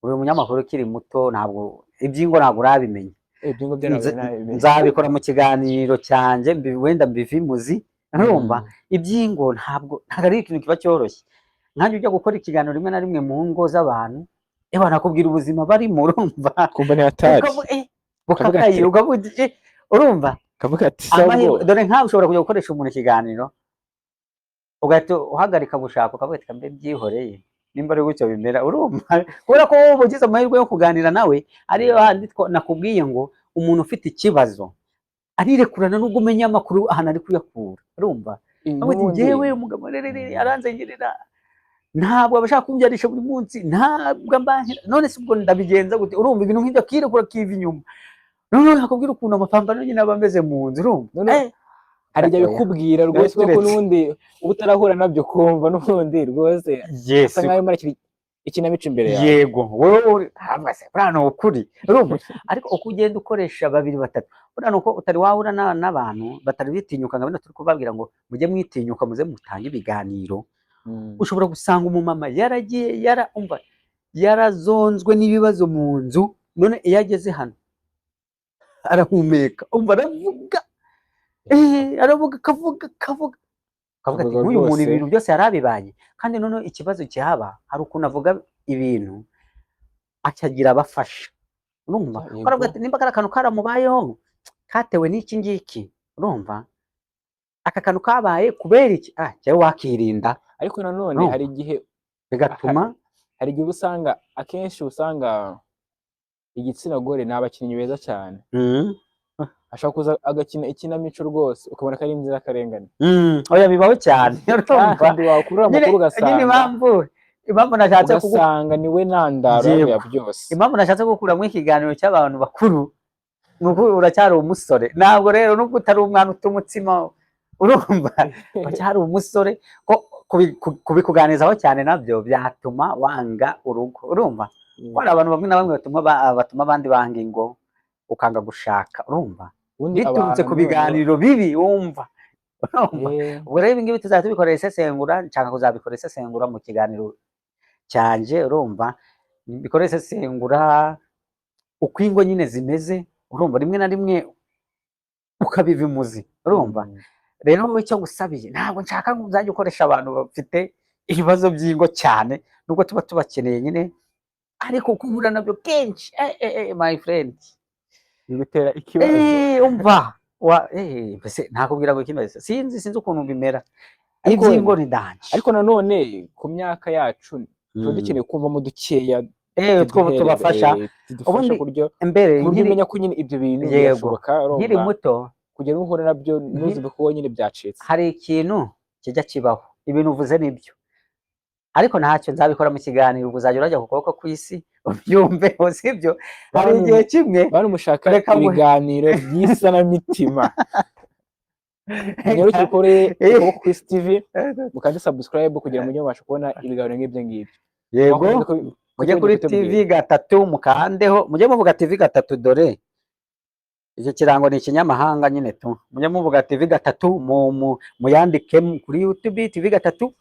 Uri umunyamakuru ukiri muto, ntabwo iby'ingo ntabwo urabimenya. Ibyo ngo byo ntabwo nabimenye. Nzabikora mu kiganiro cyanjye, wenda mbivimuzi, urumva? Iby'ingo ntabwo ari ikintu kiba cyoroshye. Nkanjye ujya gukora ikiganiro rimwe na rimwe mu ngo z'abantu, banakubwira ubuzima barimo, urumva? Kumva ni hatari. Ukavuga, Ukavuga ati- ukavuga uti, urumva? Kavuga ati Amahirwe sabwo dore nkawe ushobora kujya gukoresha umuntu ikiganiro, ugahita uhagarika gushaka, ukavuga ati mbe byihoreye nimba ari gutyo bimera, urumva? Kubera ko wowe uba ugize amahirwe yo kuganira nawe, ariyo handi nakubwiye ngo umuntu ufite ikibazo arirekurana, nubwo umenya amakuru ahantu ari kuyakura, urumva? Avuga ati, N'ubundi njyewe umugabo rerere aranzengerera, ntabwo aba ashaka kumbyarisha buri munsi, ntabwo ambankira, none se ubwo ndabigenza gute? Urumva, ibintu nk'ibyo akirekura, akiva inyuma, noneho nakubwira ukuntu amapambano nyine aba ameze mu nzu, urumva? Hari igihe bikubwira rwose ko Turetse. n'ubundi uba utarahura nabyo, kumva n'ubundi rwose asa nkaho arimo arakina ikinamico imbere yawe. Yego, wowe ntabwo se buriya ni ukuri, urumva? Ariko uko ugenda ukoresha babiri, batatu, buriya ni uko utari wahura n'abantu batari bitinyuka nka bino turi kubabwira ngo mujye mwitinyuka, muze mutange ibiganiro. Ushobora gusanga umumama yaragiye umva, yarazonzwe n'ibibazo mu nzu, none iyo ageze hano arahumeka, umva, aravuga, aravuga, akavuga, akavuga, akavuga ati Avuga nk'uyu muntu rwose. ibintu byose yarabibanye. Kandi noneho ikibazo kihaba, hari ukuntu avuga ibintu akagira abafasha, urumva? Aravuga ati nimba kariya kantu karamubayeho katewe n'iki ngiki, urumva, aka kantu kabaye kubera iki, jyewe wakirinda. Ariko nanone Urumva? hari igihe Bigatuma hari igihe uba usanga, akenshi usanga igitsina gore ni abakinnyi beza cyane. Ashobora kuza agakina ikinamico rwose, ukabona ko ari inzirakarengane. Oya, bibaho cyane, urumva. Kandi wakurura Nyine amakuru nyine ugasanga impamvu nashatse kugu ugasanga niwe ntandaro ya byose. Impamvu nashatse gukuramo ikiganiro cy'abantu bakuru ni uko uracyari umusore. Ntabwo rero, nubwo utari umwana uta umutsima, urumva, uracyari umusore, ko kubikuganizaho cyane nabyo byatuma wanga urugo, urumva. Ko hari abantu bamwe na bamwe batuma abandi banga ingo, ukanga gushaka, urumva, Ubundi biturutse ku abantu biganiro bibi wumva, urumva. Ubwo rero ibi ngibi tuzajya tubikorera isesengura, nshaka kuzabikora isesengura mu kiganiro cyanje, urumva, bikora isesengura uko ingo nyine zimeze, urumva, rimwe na rimwe ukabiva imuzi, urumva. Rero wowe icyo ngusabiye, ntabwo nshaka ngo uzajye ukoresha abantu bafite ibibazo by'ingo cyane, nubwo tuba tubakeneye nyine, ariko uko uhura nabyo kenshi, my friend, Bigutera ikibazo. Umva wa mbese ntakubwira ngo ikimeze, sinzi ukuntu bimera. Ariko Iby'ingo ni danger. Ariko nanone ku myaka yacu tuba dukeneye kumvamo dukeya Two tubafasha. Tudufasha Ubundi ku buryo mbere ku buryo nkiri umenya ko nyine ibyo bintu birashoboka, nkiri urumva, muto, kugira ngo uhure nabyo ntuzuve ko nyine byacitse. Hari ikintu kijya kibaho, ibintu uvuze nibyo, ariko ntacyo, nzabikora mu kiganiro. Ubwo uzajya urajya ku kuboko kw'isi ubyumve, sibyo? Hari igihe kimwe Bantu mushaka Reka ibiganiro by'isanamitima, munyarukire kuri Ukuboko kw'Isi TV, mukande subscribe kugira ngo mujye mubasha kubona ibiganiro nk'ibyo ngibyo. Yego. Mwakoze Mujye kuri kutubwira. TV gatatu, mukandeho, mujye muvuga TV gatatu. Dore icyo kirango ni ikinyamahanga nyine tu. Mujye muvuga TV gatatu, muyandike kuri YouTube TV gatatu,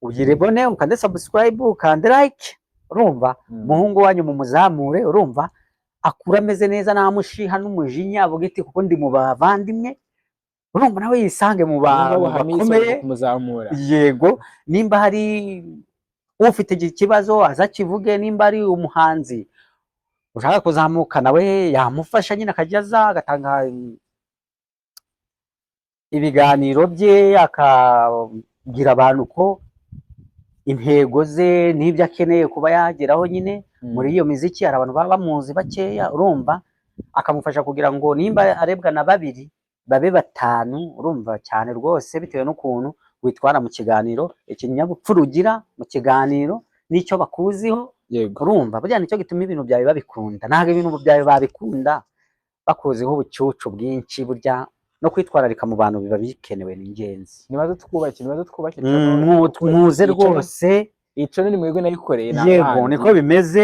uyiribone, ukande subscribe, ukande like, urumva. Umuhungu wanyu mumuzamure, urumva, akura ameze neza, nta mushiha n'umujinya, avuga iti kuko ndi mu bavandimwe, urumva, nawe yisange mu bantu Umugabo Hamisi bakomeye. kumuzamura. Yego, nimba hari ufite ikibazo azakivuge, nimba ari umuhanzi ushaka kuzamuka nawe yamufasha nyine, akajya aza agatanga ibiganiro bye, akabwira abantu ko intego ze n'ibyo akeneye kuba yageraho nyine muri iyo miziki. Hari abantu baba bamuzi bakeya, urumva, akamufasha kugira ngo nimba arebwa na babiri babe batanu, urumva, cyane rwose, bitewe n'ukuntu witwara mu kiganiro, ikinyabupfura ugira mu kiganiro n'icyo bakuziho. Urumva, burya nicyo gituma ibintu byawe babikunda. Ntabwo ibintu byawe babikunda bakuziho ubucucu bwinshi. Burya no kwitwararika mu bantu biba bikenewe, ni ingenzi. Nibaze twubake, nibaze twubake. Muze rwose. Iyi channel ni mwebwe nayikoreye, nta Yego, bandi. niko bimeze.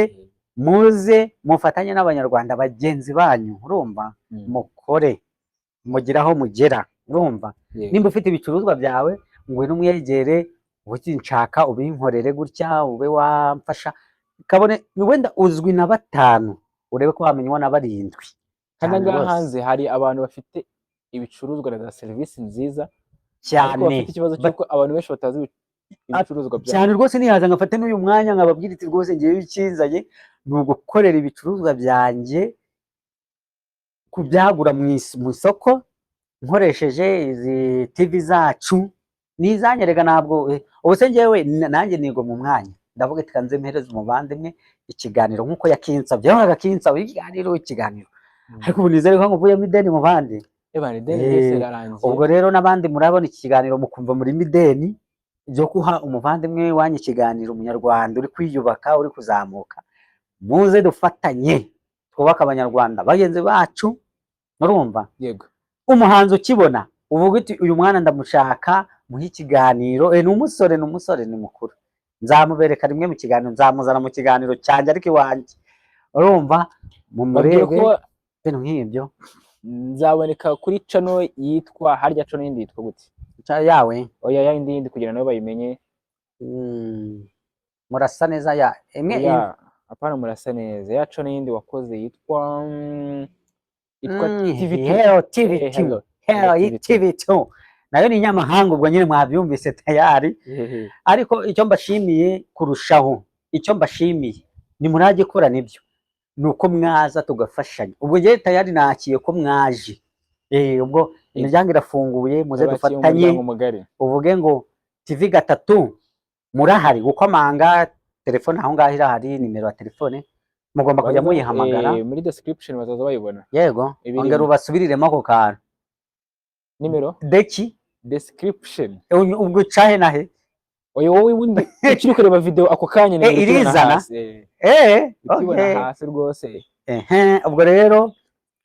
Muze mufatanye n'abanyarwanda bagenzi banyu, urumva, mukore mugire aho mugera, urumva. Nimba ufite ibicuruzwa byawe, ngwino umwegere uti nshaka ubinkorere gutya, ube wamfasha, kabone wenda uzwi na batanu, urebe ko wamenywa na barindwi. Kandi Cyane aha ngaha rwose. hanze hari abantu bafite ibicuruzwa na za serivisi nziza, ariko Cyane. bafite ikibazo cy'uko abantu benshi batazi ibicuruzwa byabo. Cyane rwose. Nihaza ngafate n'uyu mwanya nkababwira iti rwose ngewe ikinzanye ni ugukorera ibicuruzwa byanjye, kubyagura mu isoko nkoresheje izi TV zacu nizanyerega. Ntabwo ubu se ngewe nanjye nigwa mu mwanya, ndavuga ati kanze mpereze umuvandimwe ikiganiro nk'uko yakinsabye, yahoraga akinsaba ikiganiro, ikiganiro. Ariko ubu nizere ko nkuvuyemo ideni, muvandi. Ebana, ideni ryose rirarangiye. Ubwo rero n'abandi murabona iki kiganiro mukumva murimo ideni ryo guha umuvandimwe wanyu ikiganiro, umunyarwanda uri kwiyubaka, uri kuzamuka, muze dufatanye twubake abanyarwanda bagenzi bacu, murumva. Umuhanzi ukibona uvuga uti uyu mwana ndamushaka, muhe ikiganiro, ni umusore, ni umusore, ni mukuru, nzamubereka rimwe mu kiganiro, nzamuzana mu kiganiro cyanjye, ariko iwanjye, urumva, Babwire mumurebe ko ibintu nk'ibyo. nzaboneka kuri channel yitwa, harya channel yindi yitwa gute? Yawe? Oya, ya yindi yindi, kugira nabo bayimenye. Murasa neza ya imwe. Oya, apana murasa neza, ya channel yindi wakoze yitwa yitwa TV2. Hello TV Eh, 2. hello. Hello TV2. TV2 nayo ni inyamahanga, ubwo nyine mwabyumvise tayari. Ariko icyo mbashimiye kurushaho, icyo mbashimiye ni murajye kora nibyo, ni uko mwaza tugafashanya. Ubwo njyewe tayari nakiye ko mwaje, ubwo imiryango irafunguye, muze Abakiye mu dufatanye. muryango mugari. Uvuge ngo TV gatatu murahari, gukomanga telefone aho ngaho irahari, nimero ya telefone. Mugomba kujya Baza- muyihamagara. Muri description bazaza bayibona. Yego. Ibirimo. Ongera ubasubiriremo ako kantu. Nimero deki description. Ubwo ucahe nahe? Oya, wowe wundi ukiri kureba video ako kanya, nimero ukibona Irizana? hasi, ukibona hasi rwose. Ehe, ubwo rero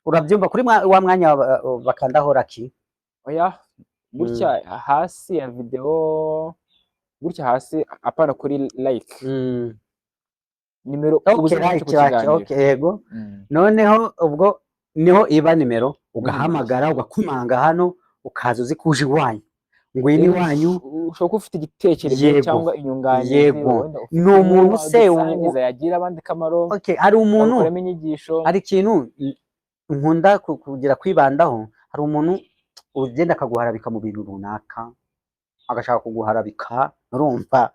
urabyumva kuri wa mwanya bakandaho raki. Oya, gutya hasi ya video, gutya hasi, apana kuri like, nimero ubuze like, ku like, kiganiro. Okay, yego. Noneho ubwo niho iba nimero, ugahamagara, ugakomanga hano, ukaza uzi ko uje iwanyu, ngwino iwanyu. Ushobora kuba ufite igitekerezo cyangwa inyunganizi, wenda ufite Ni umuntu se wadusangiza yagira abandi kamaro, Okay, hari umuntu bakuramo inyigisho. Hari ikintu nkunda kugira kwibandaho. Hari umuntu ugenda akaguharabika mu bintu runaka, agashaka kuguharabika, urumva,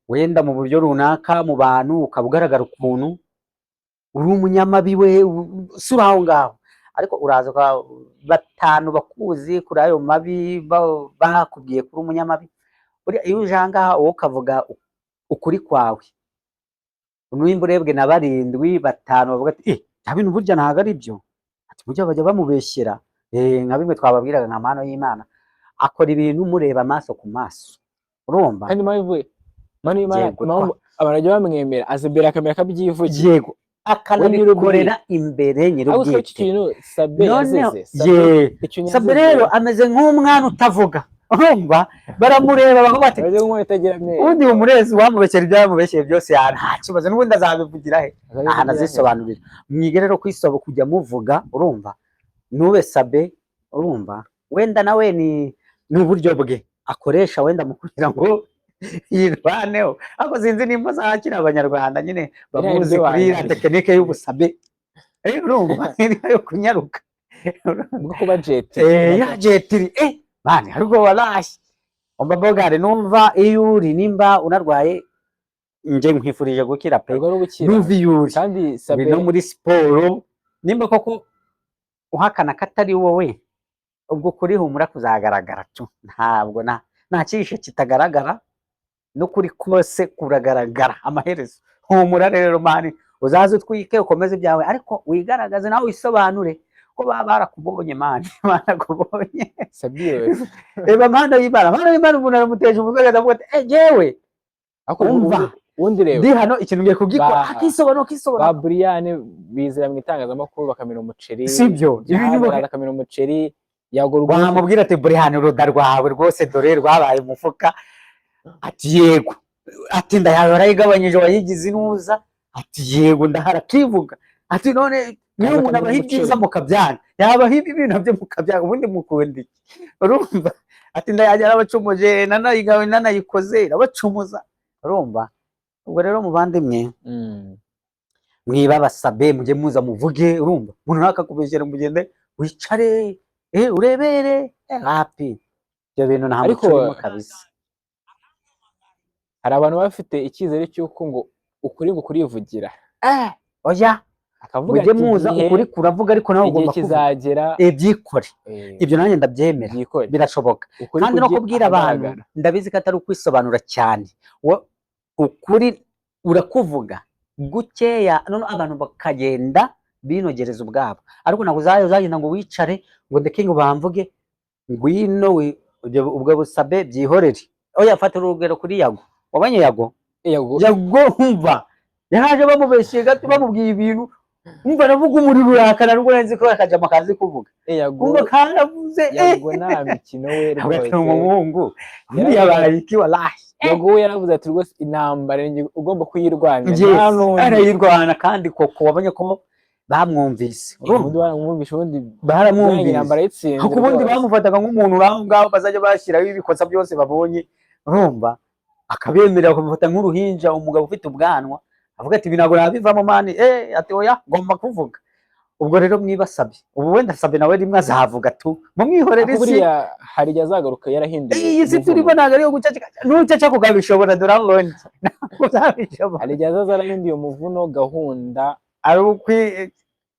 wenda mu buryo runaka mu bantu ukaba ugaragara ukuntu uri umunyamabi, we si uri aho ngaho, ariko uraza batanu bakuzi kuri ayo mabi, bakubwiye kuri umunyamabi. Buriya iyo uje aha ngaha wowe ukavuga ukuri kwawe, nimba urebwe na barindwi, batanu bavuga ati: "Eh, bya bintu burya ntabwo ari byo," ati: "Burya bajya bamubeshyera." Nka bimwe twababwiraga, nka mpano y'Imana akora ibintu mureba amaso ku maso, urumva. Kandi impamvu Manu y'Imana, impamvu abantu bajya bamwemera, aza imbere ya kamera akabyivugira. Yego, akanabikorera imbere Ariko icyo nyir'ubwite. kintu Sabe Noneho yazize, Sabe ye icyo Sabe yazize, rero ameze nk'umwana utavuga, urumva, baramureba bakavuga bati: ameze nk'umuntu utagira amenyo. "Ubundi umurezi wamubeshyera ibyo yamubeshyeye byose, ya nta kibazo, n'ubundi azabivugira he?" Azabivugira Ahantu he? azisobanurira. Mwige rero kwisoba, kujya muvuga, urumva, ntube Sabe, urumva, wenda nawe ni uburyo bwe akoresha wenda mu kugira ngo yirwaneho, ariko sinzi nimba azakira Abanyarwanda nyine bamuzi Iriya kuri iriya wanjye. tekinike y'ubusabe. Urumva, iriya yo kunyaruka Bwo kuba jet. Ya jetiri, bani ariko walahi umva bogare, numva iyo uri, nimba unarwaye, nje nkwifurije gukira pe. Ntabwo ari ubukira. Numva iyo uri Kandi Sabe no muri siporo, nimba koko uhakana ko atari wowe, ubwo kuri humura kuzagaragara tu. Ntabwo nta cyihishe kitagaragara, n'ukuri kose kuragaragara amaherezo. Humura rero man, uzaze utwike, ukomeze ibyawe, ariko wigaragaze nawe, wisobanure ko baba barakubonye man, barakubonye. Sabe Reba mpano y'Imana, mpano y'Imana, umuntu aramuteje umutwe akavuga ati: "Eh, jewe ariko umva, ubundi reba ndi hano, ikintu ngiye kugikora." Akisobanura, ba akisobanura. Brian bizira mu itangazamakuru bakamena umuceri. Sibyo? Jihad Ibintu araza akamena umuceri, yagura urwunge. Wamubwira ati: "Brian, uruda rwawe rwose dore rwabaye umufuka." Ati: "Yego." Ati: "Ndayawe warayigabanyije, wayigize inuza." Ati: "Yego, ndahara." Akivuga ati: "None niyo Kaza umuntu abaha akamena ibyiza umuceri. mukabyanga, yabaha ibibi nabyo mukabyanga, ubundi mukunda iki?" Urumva, ati: "Ndayajya yarabacumuje, nanayigawe nanayikoze irabacumuza." Urumva, ubwo rero muvandimwe, mwiba basabe, mujye muza muvuge. Urumva, umuntu nakakubeshyera, mugende wicare, urebere, hapi ibyo bintu nta Ariko muco urimo kabisa. Hari abantu baba bafite icyizere cy'uko ngo ukuri ngo kurivugira. Oya. Akavuga Mujye ati muza, igihe ukuri kuravuga, ariko nawe igihe ugomba kuvuga. kizagera. Byikore. Ibyo nanjye ndabyemera. Byikore. Birashoboka. Ukuri Kandi no kujye kubwira abantu, ahagaragara. ndabizi ko atari ukwisobanura cyane. Ukuri urakuvuga gukeya, none abantu bakagenda binogereza ubwabo, ariko ntabwo uzagenda ngo wicare ngo ndeke ngo bamvuge, ngwino ubwo busabe byihorere. Oya, fata urugero kuri Yago. Wabonye Yago? Yago. Yago, umva, yaraje bamubeshyeye gato, bamubwiye ibintu, umva aravuga umuriro urakara, nubwo nzi ko akajama kazi kuvuga. Yago. Umva karavuze. Yago nta mikino we Avuga ati rwose. Umuhungu ubundi yabaye iki wallahi? Yago we yaravuze ati: "Rwose intambara ni njye ugomba kuyirwanira, Yes, nta n'undi." Arayirwana, kandi koko wabonye ko bamwumvise. Ubundi baramwumvishe, ubundi Baramwumvise. intambara yitsinze Kuko ubundi rwose. bamufataga nk'umuntu uri aho ngaho bazajya bashyiraho ibikosa byose babonye, urumva, akabemerera, bakamufata nk'uruhinja, umugabo ufite ubwanwa avuga ati: "Ibi ntabwo nabivamo man." Ati: "Oya, ngomba kuvuga." Ubwo rero mwibasabye, ubu wenda Sabe nawe rimwe azavuga tu, mumwihorere. Ariko Isi buriya hari igihe azagaruka yarahinduye iyi si umuvuno. turimo ntabwo ari iyo guceceka. Nuceceka ukabishobora, dore aho undi ntabwo uzabishobora. Hari igihe azaza yarahinduye umuvuno, gahunda ari ukwi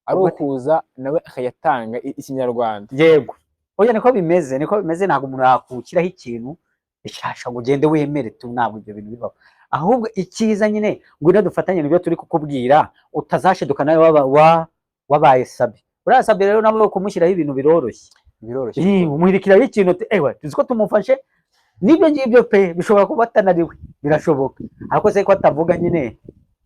ari ukuza nawe akayatanga ikinyarwanda. Yego, oya, niko bimeze, niko bimeze. Ntabwo umuntu yakukiraho ikintu ishasha ngo ugende wemere tu, ntabwo ibyo bintu bibaho. Ahubwo icyiza nyine, ngwino dufatanye nibyo turi kukubwira, utazashiduka nawe wabaye Sabe. Uriya Sabe rero nawe kumushyiraho ibintu biroroshye. Biroroshye. Umuhirikiraho ikintu uti, ewe tuzi ko tumufashe n'ibyo ngibyo pe, bishobora kuba atanariwe, birashoboka, ariko se ko atavuga nyine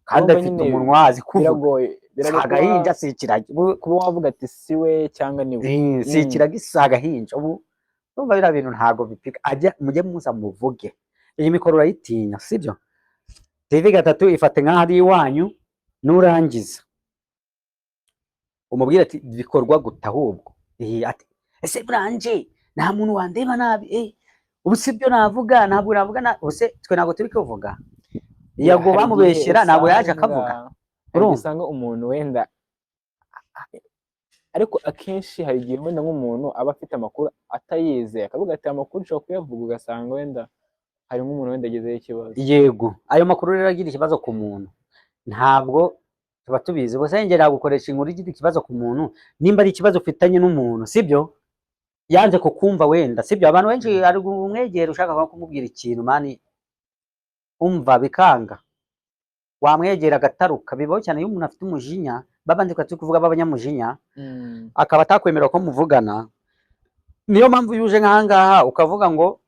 kandi Urumva afite nyine umunwa, azi kuvuga. Biragoye, Si biragoye agahinja, si ikiragi. Kuba wavuga ati si we cyangwa ni we. Si ikiragi, si agahinja. Ubu urumva biriya bintu ntabwo bipika. Ajya mujye muza muvuge, iyi mikoro urayitinya, sibyo? TV gatatu ifate nk'aho ari iwanyu, nurangiza umubwire ati bikorwa gute ahubwo. Ati ese buranje nta muntu wandeba nabi, ubu si byo navuga, ntabwo navuga ubu se twe ntabwo turi kuvuga yago Hari igihe bamubeshyera, ntabwo yaje akavuga. hari igihe Urumva? usanga umuntu wenda, ariko akenshi hari igihe wenda nk'umuntu aba afite amakuru atayizeye, akavuga ati amakuru ushobora kuyavuga, ugasanga wenda hari nk'umuntu wenda agezeho ikibazo. Yego, ayo makuru rero agira ikibazo ku muntu ntabwo tuba tubizi. Gusa njye nagukoresha inkuru igira ikibazo ku muntu nimba ari ikibazo ufitanye n'umuntu, sibyo? Yanze kukumva wenda, sibyo? Abantu benshi ari kumwegera ushaka nko kumubwira ikintu, man, umva bikanga, wamwegera agataruka. Bibaho cyane iyo umuntu afite umujinya, babandi twari turi kuvuga b'abanyamujinya, akaba atakwemera ko muvugana. Niyo mpamvu iyo uje nk'ahangaha ukavuga ngo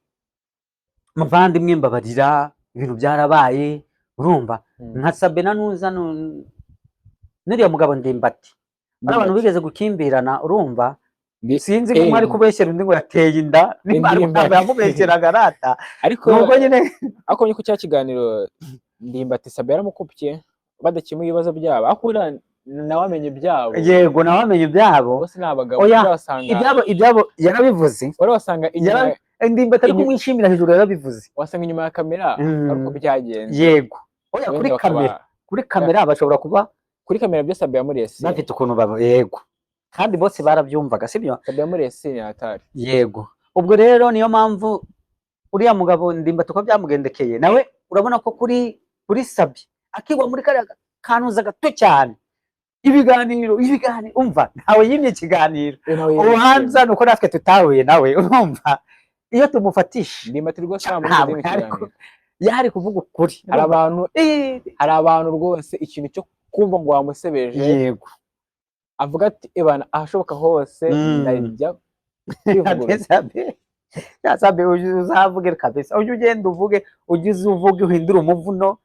muvandimwe mbabarira, ibintu byarabaye, urumva? Nka Sabena nuza n'uriya mugabo Ndimbati, bari abantu bigeze gukimbirana, urumva? Sinzi ko umwe ari kubeshyera undi ngo yateye inda, nimba ari Ndimbati. ntabwo yamubeshyeraga arata. Ariko nubwo nyine ariko ko cya kiganiro Ndimbati Sabe yaramukupye badakemuye ibibazo byabo, ariko uriya nawe amenya ibyabo. Yego, nawe amenye ibyabo. Bose ni abagabo. Oya, wasanga ibyabo yarabivuze. wari wasanga inyuma Ndimbati ari kumwishimira hejuru, yarabivuze. Wasanga inyuma ya kamera ari uko byagenze. Yego, oya, Wenda kuri kamera, kuri kamera bashobora kuba kuri kamera byo Sabe yamurese. Bafite ukuntu baba, yego, kandi bose barabyumvaga, sibyo? Sabe yamurese ni hatari. Yego, ubwo rero niyo mpamvu uriya mugabo Ndimbati uko byamugendekeye nawe, urabona ko kuri Sabi akigwa muri kariya kanuza gato cyane, ibiganiro, umva, ntawe yimye ikiganiro. Ubuhanza ni uko natwe tutahuye nawe, urumva iyo tumufatisha Ndimbati rwose nta ntabwo muntu yari ikiganiro. Yari kuvuga ukuri. Hari abantu rwose ikintu cyo kumva ngo wamusebeje, avuga ati ebana ahashoboka hose ndajya kwivuguruza. Sabe, Sabe, uzavuge kabisa, ujye ugenda uvuge, ujye uza uvuge, uhindure umuvuno.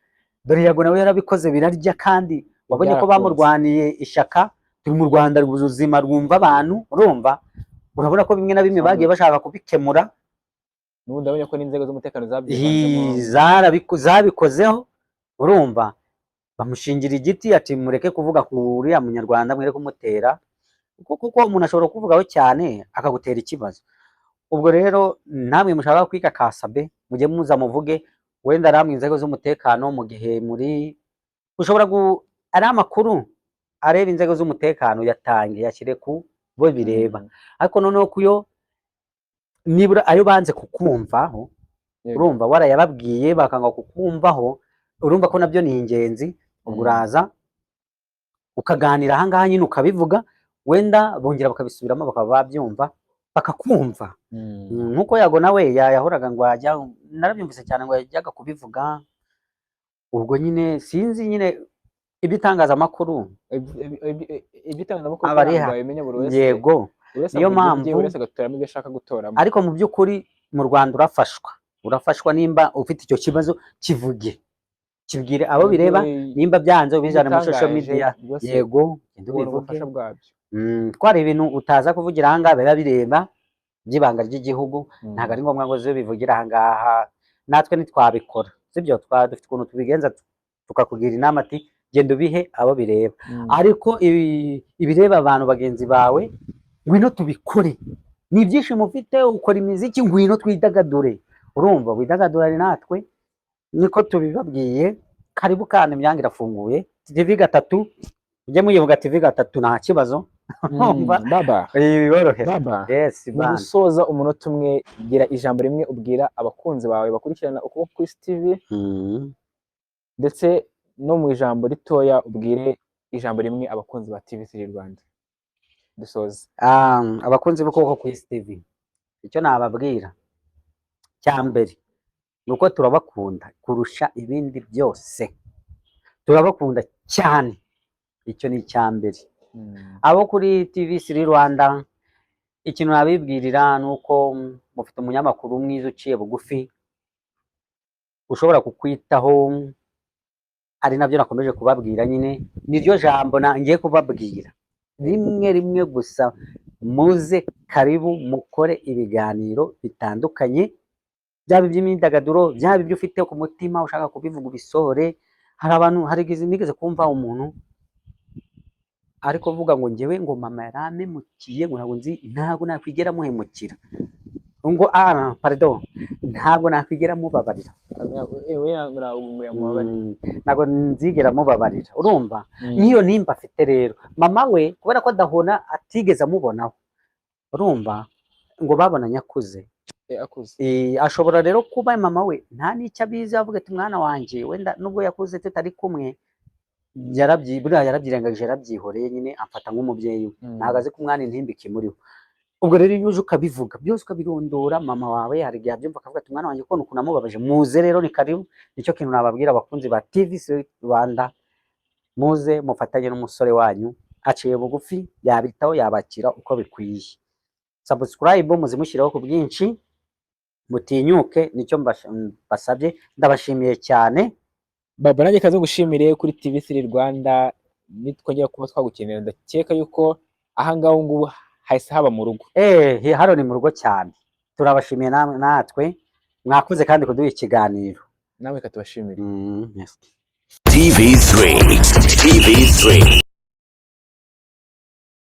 Dore Yago nawe yarabikoze birarya, kandi wabonye ko Byarakunze. bamurwaniye ishyaka. Turi mu Rwanda rw'ubuzima rwumva abantu, urumva, urabona ko bimwe na bimwe bagiye bashaka kubikemura. N'ubundi abonye ko n'inzego z'umutekano zabyivanzemo. Zabikozeho, urumva, bamushingira igiti ati mureke kuvuga ku uriya munyarwanda, mwereke kumutera, kuko umuntu ashobora kuvugaho cyane akagutera ikibazo. Ubwo rero namwe mushaka kwiga kasabe, mujye muza muvuge, wenda namwe inzego z'umutekano mu gihe muri ushobora ari amakuru areba inzego z'umutekano, yatange, yashyire ku bo bireba. Ariko noneho kuyo nibura ayo banze kukumvaho, urumva warayababwiye bakanga kukumvaho, urumva ko nabyo ni ingenzi. Ubwo uraza ukaganira ahangaha nyine ukabivuga, wenda bongera bakabisubiramo bakaba babyumva bakakumva. Nkuko Yago nawe yahoraga ngo ajya, narabyumvise cyane ngo yajyaga kubivuga. Ubwo nyine sinzi nyine iby'itangazamakuru. Iby'itangazamakuru Aba ari ntabwo wabimenya buri wese. Buri wese Niyo avuga ibye, mpamvu buri wese agatoramo ibyo ashaka gutoramo. Ariko mu by'ukuri mu Rwanda urafashwa, nimba ufite icyo kibazo kivuge, kibwire abo bireba, nimba byanze ubijyane muri social Ibitangaje media. rwose, Yego, genda ubona ubivuge. ubufasha bwabyo. Ko hari ibintu utaza kuvugira ahangaha biba bireba by'ibanga ry'igihugu, ntabwo ari ngombwa ngo uze ubivugire ahangaha, natwe ntitwabikora, sibyo? Twaba dufite ukuntu tubigenza tukakugira inama ati genda ubihe abo bireba. Ariko ibireba abantu bagenzi bawe, ngwino tubikore. Ni ibyishimo ufite, ukora imiziki, ngwino twidagadure, urumva, widagadurane natwe, niko tubibabwiye. Karibu kandi, imyango irafunguye. TV gatatu, ujye muyivuga TV gatatu, nta kibazo. Urumva? Baba. Biborohera. Baba. Yes. Mu Bana. gusoza, umunota umwe, gira ijambo rimwe ubwira abakunzi bawe bakurikirana Ukuboko Kw'Isi TV, ndetse no mu ijambo ritoya ubwire ijambo rimwe abakunzi ba TV3 Rwanda, dusoze. Abakunzi b'Ukuboko Kw'Isi TV, icyo nababwira cya mbere Ni uko turabakunda kurusha ibindi byose, turabakunda cyane, icyo ni icya mbere. Abo kuri TV3 Rwanda, ikintu nabibwirira ni uko mufite umunyamakuru mwiza uciye bugufi, ushobora kukwitaho, ari nabyo nakomeje kubabwira nyine. Niryo jambo ngiye kubabwira rimwe rimwe gusa: muze, karibu, mukore ibiganiro bitandukanye, byaba iby'imyidagaduro, byaba ibyo ufite ku mutima ushaka kubivuga, ubisohore. Hari abantu, hari igihe nigeze kumva umuntu ariko kuvuga ngo njyewe ngo mama yarampemukiye, ngo ntabwo nzi, ntabwo nakwigera muhemukira, ngo ah, pardon, ntabwo nakwigera mubabarira. We ntabwo yamubabarira. Ntabwo nzigera mubabarira, urumva? Nk'iyo nimba afite rero mama we, kubera ko adahona, atigeze amubonaho, urumva, ngo babonanye akuze. Akuze. Ashobora rero kuba mama we nta n'icyo abizi, avuga ati: "Mwana wanjye wenda nubwo yakuze tutari kumwe, buriya yarabyirengagije, yarabyihoreye nyine, amfata nk'umubyeyi we." Ntabwo azi ko umwana intimba ikimuriho. Ubwo rero iyo uje ukabivuga byose, ukabirondora, mama wawe hari igihe abyumva akavuga ati: "Mwana wanjye, ukuntu ukuntu amubabaje." Muze rero, ni karibu. Nicyo kintu nababwira abakunzi ba TV Rwanda: muze mufatanye n'umusore wanyu, aciye bugufi, yabitaho, yabakira uko bikwiye. Subscribe muzimushyiraho ku bwinshi, mutinyuke, nicyo mbasabye. Ndabashimiye cyane. Baba, nanjye kaze ngushimire kuri TV3 Rwanda. Nitwongera kuba twagukenera, ndakeka yuko aha ngaha ubu ngubu hahise haba mu rugo. Hano ni mu rugo cyane. Turabashimiye natwe mwakoze kandi kuduha ikiganiro. Nawe katubashimire. Yes. TV3. TV3.